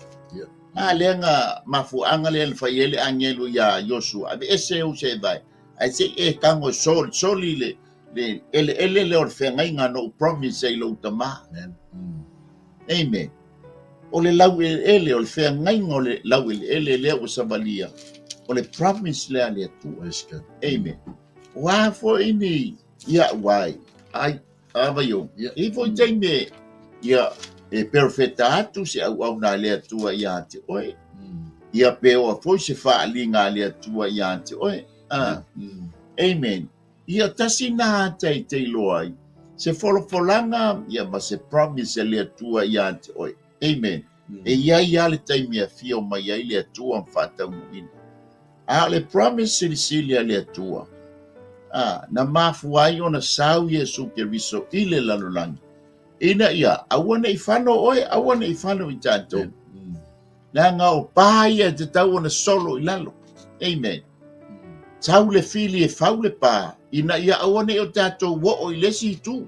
A, lea na mafuaaga lea na fai ai le agelu iā Iosua, aveese ou seevae, ae se i e tago e soli, soli le, le eleele lea o le feagaiga na ou promise ai i lou tama. Amen. O le laueleele, o le feagaiga o le laueleele lea ua savalia, o le promise lea a le Atua. Amen. O a foi ni ia'u ai, ai, a vai o, e i foi taimi e, ia, e perofeta atu se auauna a le Atua ia te oe, ia pe oa foi se faaaliga a le Atua ia te oe. Ah, amen. Ia tasi na ata e te iloa ai se folafolaga ia ma se promise a le Atua ia te oe. Amen. E i ai lava le taimi e afio mai ai le Atua ma faataunuuina. A o le promise silisili a le Atua, a, na mafua ai ona sau Iesu Keriso i le lalolagi, ina ia aua ne i fano oe, aua ne i fano i tatou. Leaga o pa ia e tatau ona solo i lalo. Amen. Sau le fili e fau le pa, ina ia aua ne i o tatou oo i le isi itu.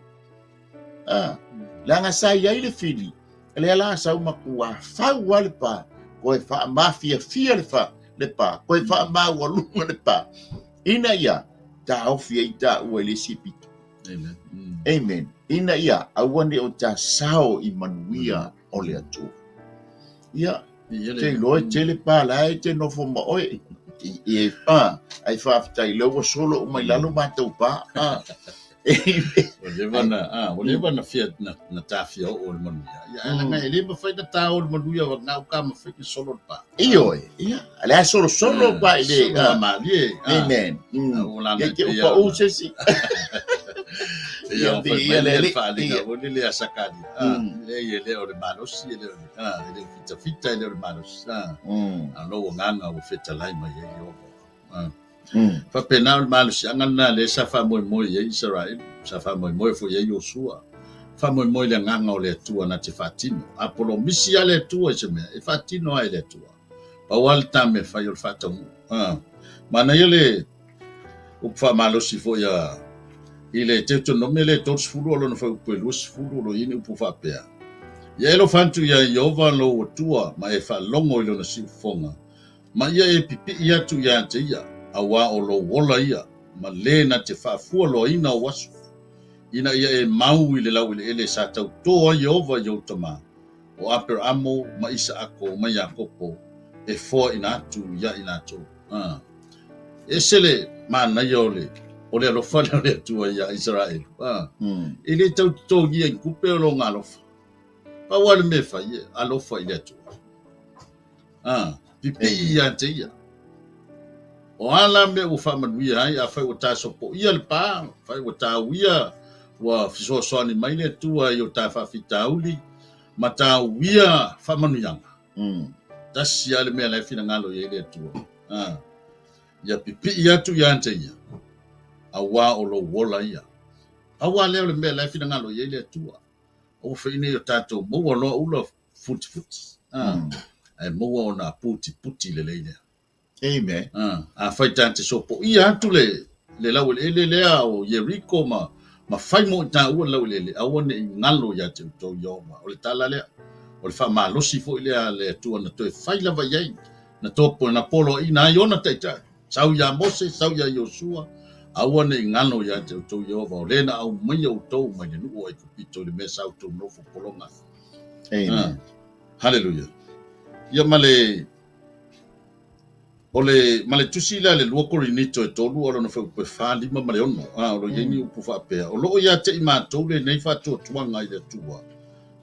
Ah, leaga sa i ai le fili, lea la sau matua fau lava le pa, koe faamafiafia le, fa, le pa, koe faamaualuga le pa, ina ia taofi ai taua i le isi pito. Amen. Amen. Ina ia aua ne i o ta sao i manuia o le Atua. Ia, te iloa e tele pa la e te nofo ma oe. I, a, ai faafetai lea ua solo uma i lalo matou pa. A. Ua leva na, a, ua leva na fia na, na tafia oo le manuia. Ia, ai leaga e le mafai na ta o le manuia wa ngau ka mafai na solo le pa. Ioe, ia, le a solo solo pa i le. Solo a malie. Amen. Ua lana Ia ke upa u se si. Ia, fai mai le faaaliga foi lele a Sakaria. Leai, e le o le malosi, e le o le, e le o fitafita, e le o le malosi. A o lou agaga ua fetalai mai ai Ieova. Faapena o le malosiaga lena lea sa faamoemoe i ai Isaraelu, sa faamoemoe foi i ai Iosua. Faamoemoe i le agaga o le Atua na te faatino. A polomisi lava le Atua i se mea, e faatino lava e le Atua. Pau lava le ta mea fai o le faataunuu. Manaia le upu faamalosi foi a i le Deuteronomy le 30 o lona fuaiupu e 20 o lo o i ai ni upu faapea, Ia e alofa atu iā Ieova lou Atua ma e faalogo i lona siufofoga, ma ia e pipii atu iā te ia, auā o lou ola ia, ma lē na te faafualoaina ou aso. Ina ia e mau i le laueleele sa tauto ai Ieova i ou tama, o Aperaamo ma Isaako ma Iakopo, e foaina atu iā i latou. A. E ese le manaia o le o le alofa lea o le Atua iā Isaraelu. A. E le tau totogia i tupe o lona alofa. Pau lava le mea e fai, e alofa i le Atua. A, pipii ia te ia. O a la mea ua faamanuia ai, afai ua ta sopoia le pa, afai ua ta uia, ua fesoasoani mai le Atua i o ta faafitauli, ma ta uia faamanuiaga. Tasi lava le mea la e finagalo i ai le Atua. A, ia pipii atu ia te ia, auā o lou ola ia. Pau lava lea o le mea la e finagalo i ai le Atua. Aua foi ne i o tatou maua loa ula futifuti, ae maua ona putiputi lelei lea. Amen. Afai ta te sopoia atu le le laueleele lea o Ieriko ma ma fai mo i taua le laueleele, aua ne i galo ia te outou Ieova. O le tala lea, o le faamalosi foi lea a le Atua na toe fai lava i ai, na topo na poloaiina ai ona taitai. Sau iā Mose, sau iā Iosua, aua ne i galo ia te outou Ieova, o le na aumaia outou mai le nuu o Aikupito i le mea sa outou nofo pologa ai. Amen. Haleluia. Ia ma le o le ma le tusi lea a le 2 Korinito e 3 o lona fuaiupu e 4, 5 ma le 6. O lo o i ai ni upu faapea, o lo o ia te i matou lenei faatuatuaga i le Atua,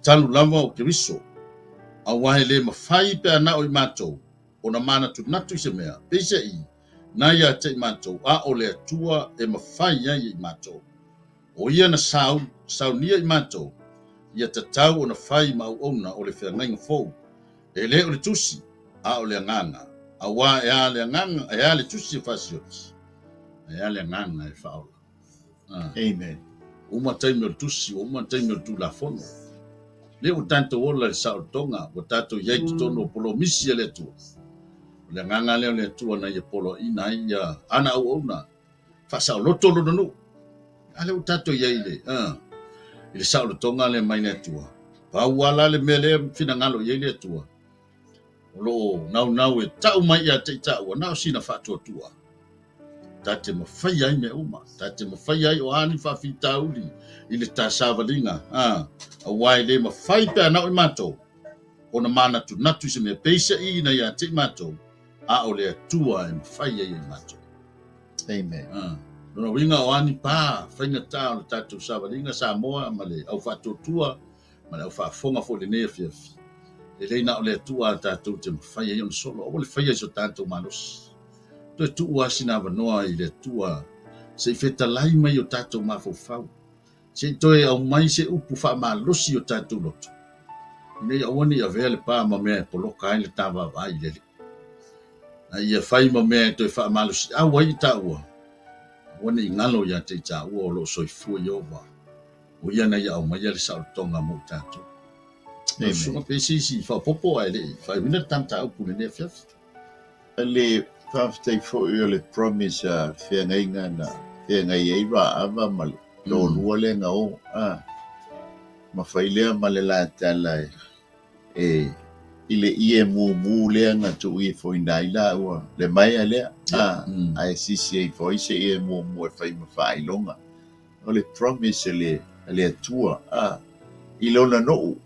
talu lava o Keriso, auā e le mafai pe a na o i matou ona manatunatu i se mea, peiseai, na ia te i matou, a o le Atua e mafai ai e i matou. O ia na sau, saunia i matou, ia tatau ona fai ma auauna o le feagaiga fou, e le o le tusi, a o le agaga, auā e a le agaga, e a le tusi e faasioti, ae a le agaga e faaola. Amen. Uma taimi o le tusi, ua uma taimi o le Tulafono. Lea ua tatou ola i le saolotoga, ua tatou i ai i totonu o polomisi a le Atua. O le agaga lea o le Atua na ia poloaiina ai ia ana auauna, faasaoloto lona nuu. A lea ua tatou i ai i le, i le saolotoga lea mai le Atua. Pau lava la le mea lea finagalo i ai le Atua, o lo o naunau e tau mai ia te i taua, na o sina faatuatua. Ta te mafaia ai mea uma, ta te mafaia ai o a ni faafitauli i le ta savaliga, a, auā e le mafai pe a na o i matou ona manatunatu i se mea peiseai ia te i matou, a o le Atua e mafai ai e i matou. Amen. A, lona uiga o a ni pa faigata o le tatou savaliga Samoa ma le au faatuatua ma le au faafofoga foi i lenei afiafi, lelei na o le Atua a tatou te mafai ai ona solo, aua le faia i so tatou malosi. Toe tuu lava sina avanoa i le Atua se i fetalai mai i o tatou mafaufau, se i toe aumai se upu faamalosi i o tatou loto, ina ia aua ne i avea le pa ma mea e poloka ai le ta vaavaai i le Alii, a ia fai ma mea e toe faamalosiau ai i taua, aua ne i galo ia te i taua o lo o soifua Ieova. O ia na ia aumaia le saolotoga mo i tatou. Lau susuga pe se isi faaopoopo ae le i faaiuina le ta mataupu i lenei afiafi. Le faafetai foi o le promise a feagaiga na feagai ai Raava ma le toalua lea na o, a ma fai lea ma le la tala e i le ie mumu lea na tuu ifoina ai laua le maea lea, a ae sisi ai foi se ie mumu e fai ma faailoga. O le promise a le, a le Atua, a, i lona nuu,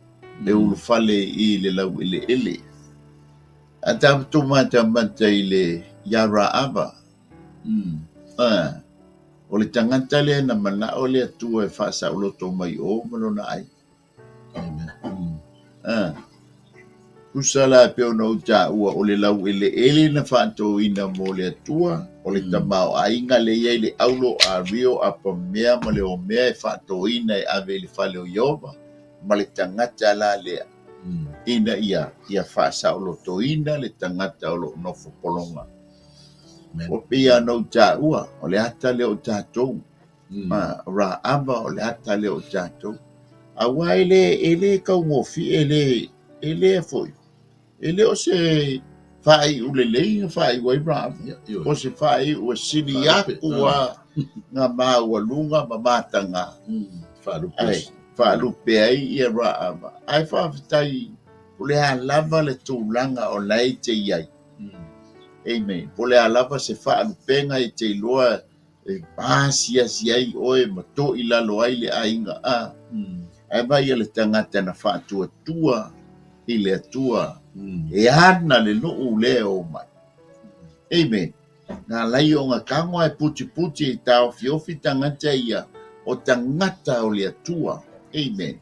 le ulufale i le laueleele. A tatou matamata i le iā Raava, a, o le tagata lea na manao le Atua e faasaoloto mai o ma lona aiga. Amen. A, tusa la e pei ona ou taua, o le laueleele na faatoina mo le Atua, o le tamaoaiga lea e i ai le aulo, ario, apamea ma le omea e faatoina e ave i le fale o Ieova, ma le tagata la lea, ina ia ia faasaolotoina le tagata o lo o nofo pologa. Ua pei lava ona ou taua, o le ata lea o tatou. Ma Raava o le ata lea o tatou. Aua e le, e le taugofie, e le, e le foi, e le o se faaiu lelei na faaiu ai Raava. O se faaiu e sili atu lava na maualuga ma mataga. Ai, faalupe ai ia Raava. Ae faafetai, o le a lava le tulaga o la e te i ai. Amen. Po o le a lava se faalupega e te iloa. E asiasi ai oe ma toilalo ai le aiga a. Ae vaai le tagata na faatuatua i le Atua e ana le nuu lea e o mai. Amen. Na alai ona tago ae putiputi e taofiofi tagata ia o tagata o le Atua. Amen.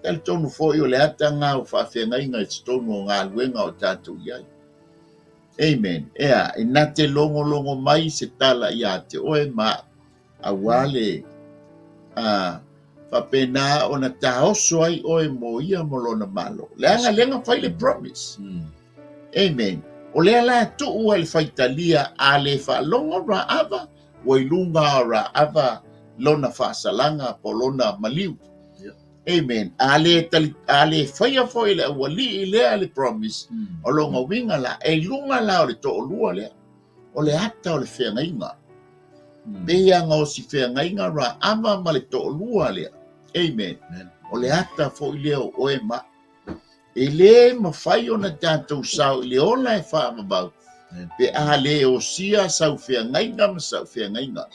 Talitonu foi o le ata lena o faafeagaiga i totonu o galuega o tatou i ai. Amen. Ea, e na te logologo mai se tala ia te oe ma au, aua le a faapena ona taoso ai oe mo ia ma lona malo. Leaga lea na fai le promise. Amen. O lea la e tuu ai le faitalia a le faalogo Raava, ua i luga o Raava lona faasalaga po o lona maliu. Amen. A le, tali, a le faia foi le aualii lea le promise, o lona uiga la, e i luga la o le toalua lea, o le ata o le feagaiga. Pei lava na osi feagaiga Raava ma le toalua lea. Amen. Amen. O le ata foi lea o oe ma au. E le mafai ona tatou sao i le ola e faavavau pe a le osia sau feagaiga ma sau feagaiga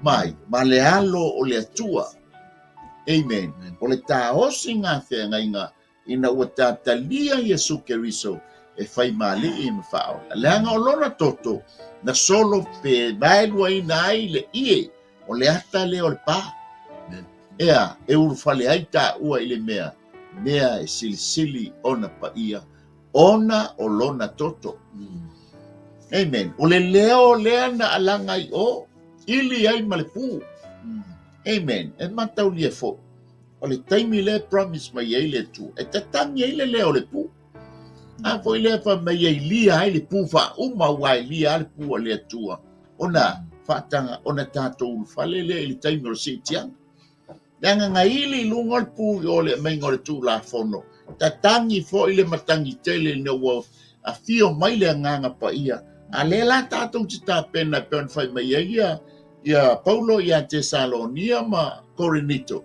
mai ma le alo o le Atua. Amen. O le taosiga feagaiga ina ua tatalia Iesu Keriso e fai ma Alii ma Faaola. Leaga o lona toto na solo pe vaeluaina ai le ie o le ata lea o le pa. Ea, e ulufale ai taua i le mea, mea e silisili ona paia, ona o lona toto. Amen. O le leo lea na alaga i o, ili ai ma le pu. Amen. E mataulia foi, o le taimi lea e promise mai ai le Atua, e tatagi ai le leo o le pu. A foi lea fai mai e ilia ai le pu faauma, aua e ilia lava le pu a le Atua. Ona faataga, ona tatou ulufale lea i le taimi o le siitiaga. Leaga na ili i luga o le pu i o le aumaiga o le Tulafono, tatagi foi le matagi tele ina ua afio mai le Agaga Paia. A lea la tatou te tapena e pei ona fai mai ai ia, ia Paulo ia Tesalonia ma Korinito.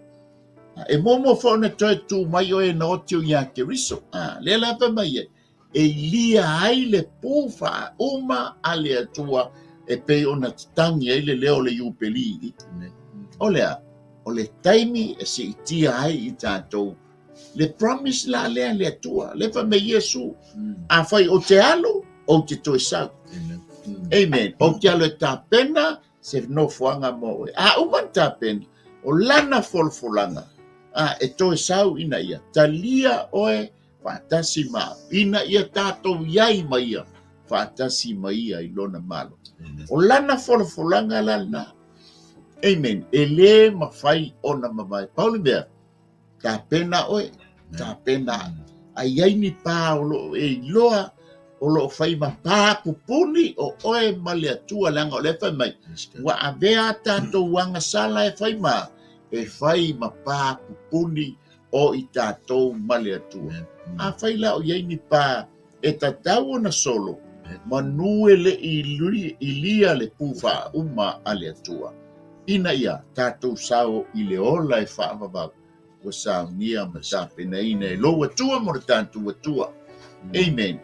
E muamua foi ona toe tu mai o e na oti o ia Keriso. A, lea la fai mai ai, e ilia ai le pu faauma a le Atua e pei ona tatagi ai le leo o le Iupeli. O le a? O le taimi e siitia ai i tatou le promise la lea le Atua. Le fai mai Iesu, afai ou te alu, ou te toe sau. Amen. Ou te alu e tapena se nofoaga mo oe. A uma ona tapena, o lana folafolaga, a, e toe sau ina ia talia oe faatasi ma au, ina ia tatou i ai ma ia, faatasi ma ia i lona malo. O lana folafolaga la lena. Amen. E le mafai ona mavae. Pau le mea, tapena oe, tapena au. A i ai ni pa o lo o e iloa, o lo o fai ma pa pupuni o oe ma le Atua, leaga o lea e fai mai, ua avea a tatou agasala e fai ma, e fai ma pa pupuni o i tatou ma le Atua. Afai la o i ai ni pa e tatau ona solo, manu e le i ilia le pu faauma a le Atua, ina ia tatou sao i le ola e faavavau ua saunia ma tapenaina e lou Atua mo le tatou Atua. Amen.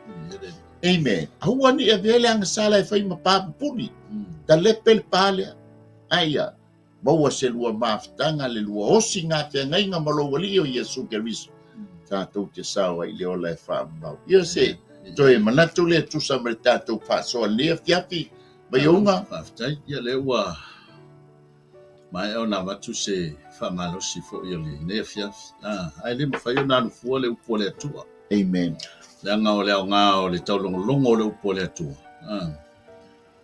Amen. Aua ne i avea le agasala e fai ma pa pupuni. Talepe le pa lea. Aia, Maua se lua mafutaga le lua osi ngā feagaiga ma lou Alii o Iesu Keriso, tatou te sao ai i le ola e faamau. Ia se toe manatu lea e tusa ma le tatou faasoa lenei afiafi, Vaiouga. Faafetai. Ia lea ua maea ona avatu se faamalosi foi o lenei afiafi. Ah, ae le mafai ona alu fua le upu a le Atua. Amen. Leaga o le aoga o le taulogologo o le upu a le Atua. Ah.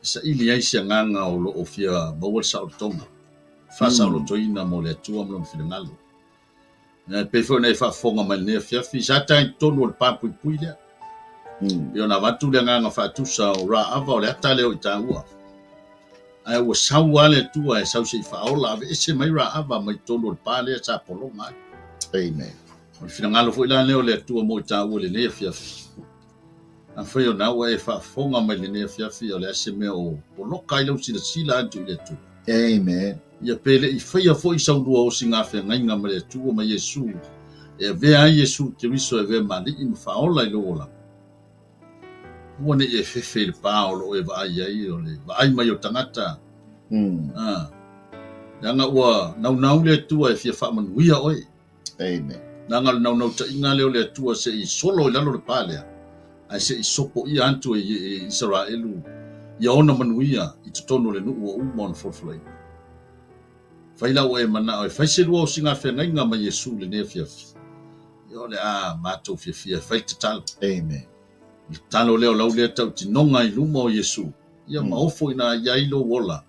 E saili ai se agaga o lo o fia maua le saolotoga, faasaolotoina mo le Atua ma Lona finagalo. E pei foi ona e faafofoga mai lenei afiafi, sa ta i totonu o le pa puipui lea. E ona avatu le agaga faatusa o Raava o le ata lea o i taua. Ae ua sau lava le Atua e sau se i faaola, aveese mai Raava mai totonu o le pa lea sa pologa ai. Amen. O le finagalo foi la lea o le Atua mo i taua i lenei afiafi. Afai o na ua e faafofoga mai lenei afiafi, o le a se mea o poloka ai lau silasila atu i le Atua? Amen. Ia pe le i faia foi sau lua osiga feagaiga ma le Atua ma Iesu, e avea ai Iesu Keriso e avea ma Alii ma Faaola i lou olaga. Aua ne i e fefe i le pa o lo o e vaai ai, o le vaai mai o tagata. A, leaga ua naunau le Atua e fia faamanuia oe. Amen. Leaga o le naunautaiga lea o le Atua se i solo i lalo le pa lea, ae se i sopoia atu e Isaraelu ia ona manuia i totonu o le nuu ua uma ona folafolaina. Fai la ua e manao e fai se lua osigafeagaiga ma Iesu i lenei afiafi, ia o le a matou fiafia e fai le tatalo. Amen. O le tatalo lea o lau lea tautinoga i luma o Iesu, ia ma ofo ina i ai lou ola,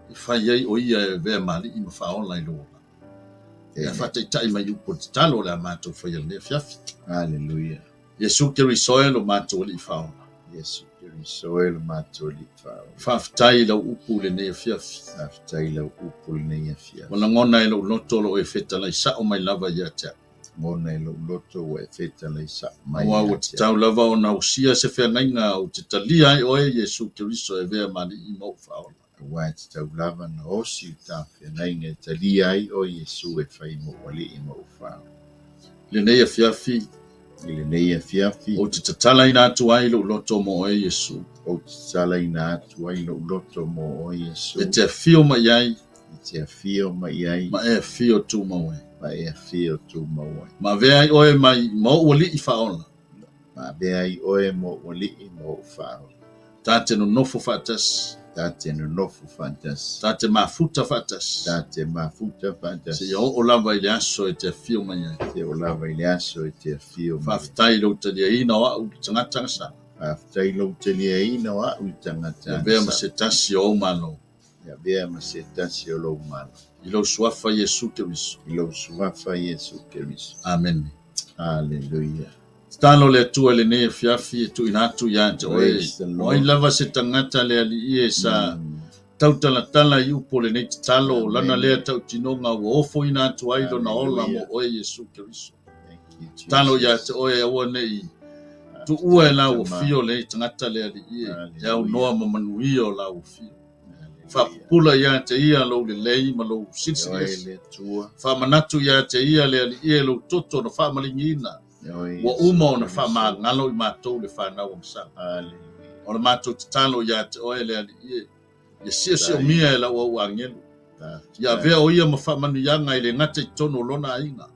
e fai ai o Ia e avea ma Alii ma Faaola i lou ola. Ia faataitai mai upu o le tatalo o le a matou faia i lenei afiafi. Hallelujah. Iesu Keriso e lo matou Alii Faaola. Iesu Keriso e lo matou Alii Faaola. Faafetai i lau upu i lenei afiafi. Faafetai i lau upu i lenei afiafi. Ua lagona e lou loto o lo o e fetalai sao mai lava ia te au. Lagona e lou loto ua e fetalai sao mai Aua ua ia te au. tatau lava ona ausia se feagaiga ou te talia ai oe, Iesu Keriso, e avea ma Alii ma ou Faaola. Aua e tatau lava ona osi le ta feagaiga e talia ai oe Iesu e fai ma ou Alii ma ou Faaola. I lenei afiafi. I lenei afiafi. Ou te tatalaina atu ai lou loto mo oe Iesu. Ou te tatalaina atu ai lou loto mo oe Iesu. E te afio mai ai. E te afio mai ai. Ma e afio tumau ai. Ma e afio tumau ai. Ma avea ai oe mai ma ou Alii Faaola. Ma avea ai oe ma ou Alii ma ou Faaola. Ta te nonofo faatasi. Ta te nonofo faatasi. Ta te mafuta faatasi. Ta te mafuta faatasi. Seia oo lava i le aso e te afio mai ai. Seia oo lava i le aso e te afio mai ai. Faafetai i lou taliaina o au i le tagata agasala. Faafetai i lou taliaina o au i le tagata E avea ma se tasi o ou malo. E avea ma se tasi o lou malo. I lou suafa Iesu Keriso. I lou suafa Iesu Keriso. Amene. Aleluia. Tatalo le Atua i lenei afiafi e tuuina atu ia te oe, o ai lava se tagata le Alii e sa tautalatala i upu o lenei tatalo, lana lea tautinoga ua ofoina atu ai lona ola mo oe Iesu Keriso. Tatalo ia te oe aua ne i tuua e lau afio lenei tagata le Alii e aunoa ma manuia o lau afio. Faapupula ia te ia lou lelei ma lou silisiliese. Faamanatu ia te ia le Alii e lou toto na faamaligiina, ua uma ona faamagalo i matou le fanau agasala. O le matou tatalo ia te oe le Alii e, ia siosiomia e lau au agelu, ia avea o ia ma faamanuiaga e le gata i totonu o lona aiga,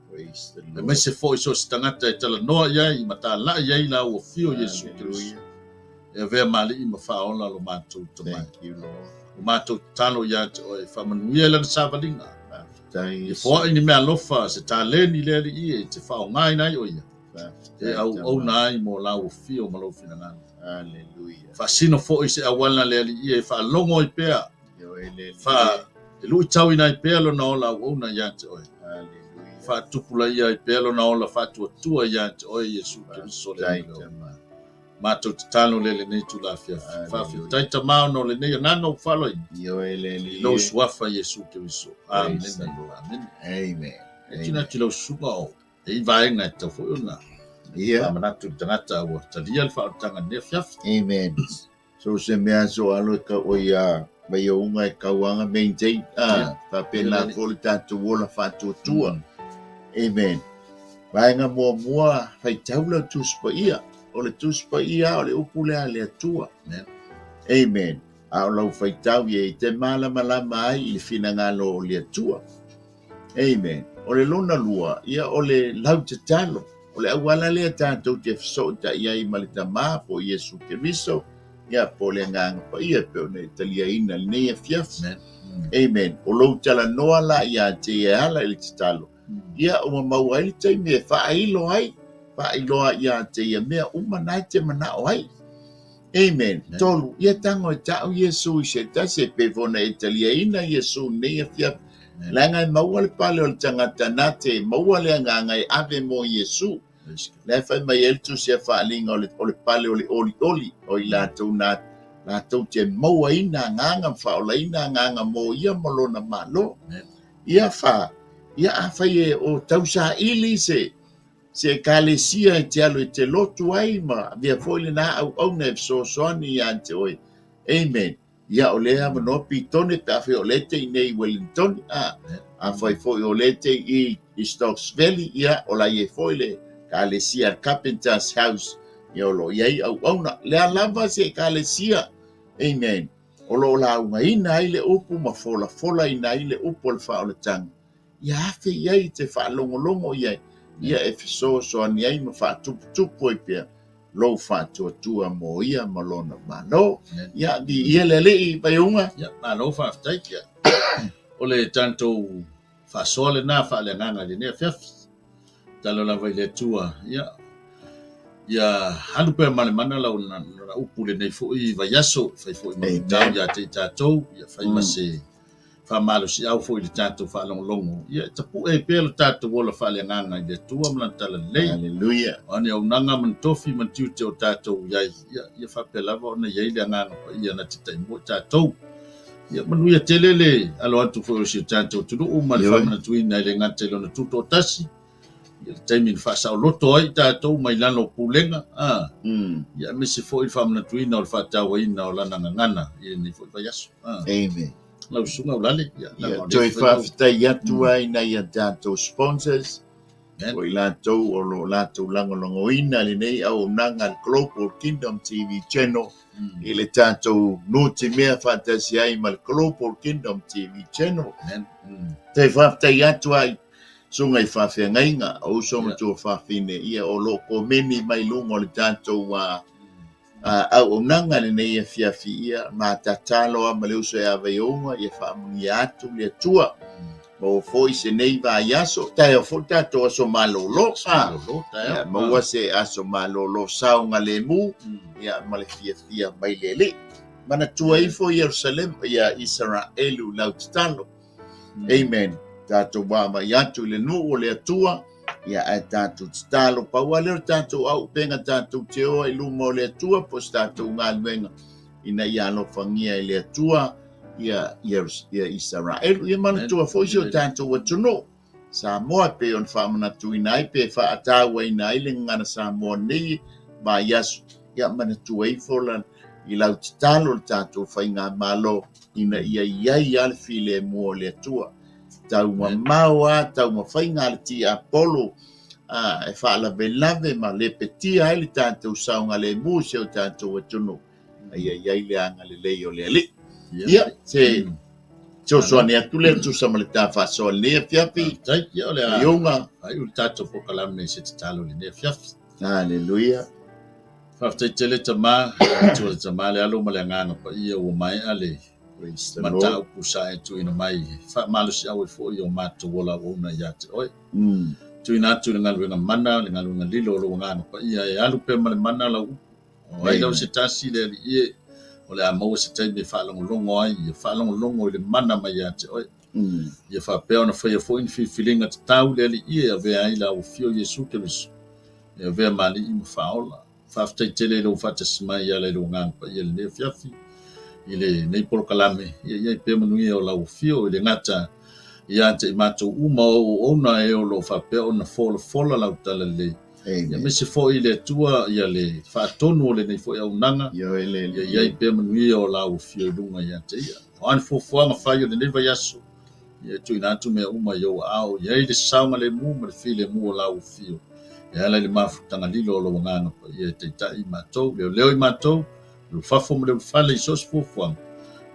aemaise foi so o se tagata e talanoa i ai ma talai i ai lau afio Iesu Keriso. E avea ma Alii ma Faaola lo matou tomai. O matou tatalo ia te oe, faamanuia i lana savaliga. Ia foai ni meaalofa se taleni le Alii e te faaaogaina ai o ia, e auauna ai mo lau afio ma lou finagalo. Faasino foi se auala le Alii e faalogo ai pea, fa e luitauina ai pea lona ola auauna ia te oe. Faatupulaia ai pea lona ola faatuatua ia te oe, Iesu Keriso le Alii. Matou tatalo lea i lenei itula afiafi. Faafetai Tama ona o lenei agaga ua faaaloaloina. I lou suafa Iesu Keriso. Amene. Amene. Amen. E tina atu i lau susuga o e i vaega e tatau foi ona faamanatu i le tagata ua talia le faaolataga i lenei afiafi. Amen. So se mea so alo e kau o ia mai ouga e kauaga maintain a faapena foi le tatou ola faatuatua. Amen. Vaega muamua, faitau lau Tusi Paia. O le Tusi Paia o le upu lea a le Atua. Amen. Amen. A o lau faitau ia e te malamalama ai i le finagalo o le Atua. Amen. O le lona lua, ia o le lau tatalo. O le auala lea tatou te fesootai ai ma le Tama po o Iesu Keriso, ia po o le Agaga Paia e pei ona e taliaina i lenei afiafi. Amen. Amen. O lou talanoa la ia te ia e ala i le tatalo, ia ua maua ai le taimi e faailo ai, faailoa ia te ia mea uma na e te manao ai. Amen. Tolu, ia tago e tau Iesu i se tasi e pei foi ona e taliaina Iesu i lenei afiafi. Leaga e maua le pale o le tagata na te maua le agaga e ave mo Iesu. La e fai mai ai le tusi a Faaaliga o le, o le pale o le olioli o i latou na latou te mauaina agaga ma faaolaina agaga mo ia ma lona Malo. Ia fa, ia afai e o tausaili se se ekalesia e te alu e te lotu ai ma avea foi lena auauna e fesoasoani ia te oe. Amen. Ia o lea avanoa pitone pe afai o lea e te i nei i Wellington, a afai foi o lea e te i i Stokes Valley, ia o la i ai foi le ekalesia Carpenter's House, ia o lo o i ai auauna. Lea lava se ekalesia. Amen. o lo o laugaina ai le upu ma folafolaina ai le upu o le faaolataga, ia afe i ai e te faalogologo i ai, ia e fesoasoani ai ma faatuputupu ai pea lou faatuatua mo ia ma lona Malo. Ia, viia le Alii, Vaiuga. Ia, malo faafetai. Ia, o le tatou faasoa lena faaleagaga i lenei afiafi. Tatalo lava i le Atua, ia, ia alu pea ma le mana lau na upu i lenei foi vaiaso, fai foi ma luitau ia te i tatou, ia fai ma se faamalosiau foi i le tatou faalogologo, ia e tapue ai pea lo tatou ola faaleagaga i le Atua ma Lana Talalelei. Haleluia. O a ni auaunaga ma ni tofi ma ni tiute o tatou i ai, ia, ia faapea lava ona i ai le Agaga Paia na te taimua i tatou. Ia manuia tele le alo atu foi o si o tatou atunuu ma le faamanatuina e le gata i lona tutoatasi, ia le taimi na faasaoloto ai tatou mai lalo o pulega, a, ia aemaise foi le faamanatuina o le faatauaina o lana gagana i lenei foi vaiaso. A. Amen. Lau susuga Aulale, ia, Ia, toe faafetai atu ai nai a tatou sponsors, o i latou o lo o latou lagolagoina lenei auaunaga a le Global Kingdom TV Channel i le tatou nutimea faatasi ai ma le Global Kingdom TV Channel. Toe faafetai atu ai susuga i faafeagaiga o uso ma tuafafine ia o lo o komeni mai luga o le tatou auaunaga lenei afiafi ia ma tatalo lava ma le uso ia Vaiouga ia faamanuia atu le Atua. Maua foi se nei vaiaso, taeao foi tatou aso malolo. Ia, maua se aso malolo saogalemu ia ma le fiafia mai le Alii. Manatua ifo Ierusalema, ia Isaraelu i lau tatalo. Amen. Tatou vaavaai atu i le nuu o le Atua, ia ae tatou tatalo. Pau lava lea o le tatou auupega tatou te o ai i luma o le Atua po o se tatou galuega ina ia alofagia e le Atua ia, ia, ia Isaraelu. Ia manatua foi si o tatou atunuu. Samoa e pei ona faamanatuina ai pe faatauaina ai le gagana Samoa nei vaiaso. Ia manatua ifo la i lau tatalo le tatou faigamalo ina ia i ai lava le filemu o le Atua. Taumamao lava taumafaiga a le tiapolo e faalavelave ma lepetia ai le tatou saogalemu i si o tatou atunuu. A ia i ai le agalelei o le Alii. Ia, se fesoasoani atu lea e tusa ma le ta faasoa i lenei afiafi. Faafetai. Ia, o le a Iuga. faaiu le tatou polokalame i se tatalo i lenei afiafi. Haleluia. Faafetai tele Tama, Atua le Tama, le Alo ma le Agaga Paia ua maea le Praise the Lord. mataupu sa e tuuina mai e faamalosiau ai foi o matou ola auauna ia te oe. Tuuina atu le galuega mana, le galuega lilo o lou Agaga Paia e alu pea ma le mana lau upu. O ai lau se tasi le Alii e, o le a maua se taimi e faalogologo ai, ia faalogologo i le mana mai ia te oe. Ia faapea ona faia foi ni filifiliga tatau i le Alii e avea ai le Afio o Iesu Keriso, e avea ma Alii ma Faaola. Faafetai tele i lou faatasi mai e ala i lou Agaga Paia i lenei afiafi, i lenei polokalame, ia i ai pea manuia o lau afio i le gata ia te i matou uma o auauna e o lo o faapea ona folafola lau talalelei. Amen. Aemaise foi le Atua ia le faatonu o lenei foi auaunaga, Ioe le ia i ai pea manuia o lau afio i luga ia te ia. O a ni fuafuaga fai o lenei vaiaso, ia e tuuina atu mea uma i ou aao, i ai le saogalemu ma le filemu o lau afio, e ala i le mafutaga lilo o lou Agaga Paia e taitai i matou, leoleo i matou, le ulufafo ma le ulufale i so o se fuafuaga,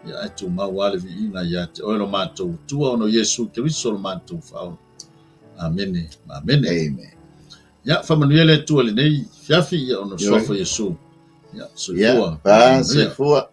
ia ae tumau lava le viiga ia te oe lo matou Atua ona o Iesu Keriso lo matou Faaola. Amene, amene. Amen. Ia, faamanuia le Atua i lenei afiafi, ia ona o le suafa o Iesu. Ia, soifua. Ia, pa, soifua.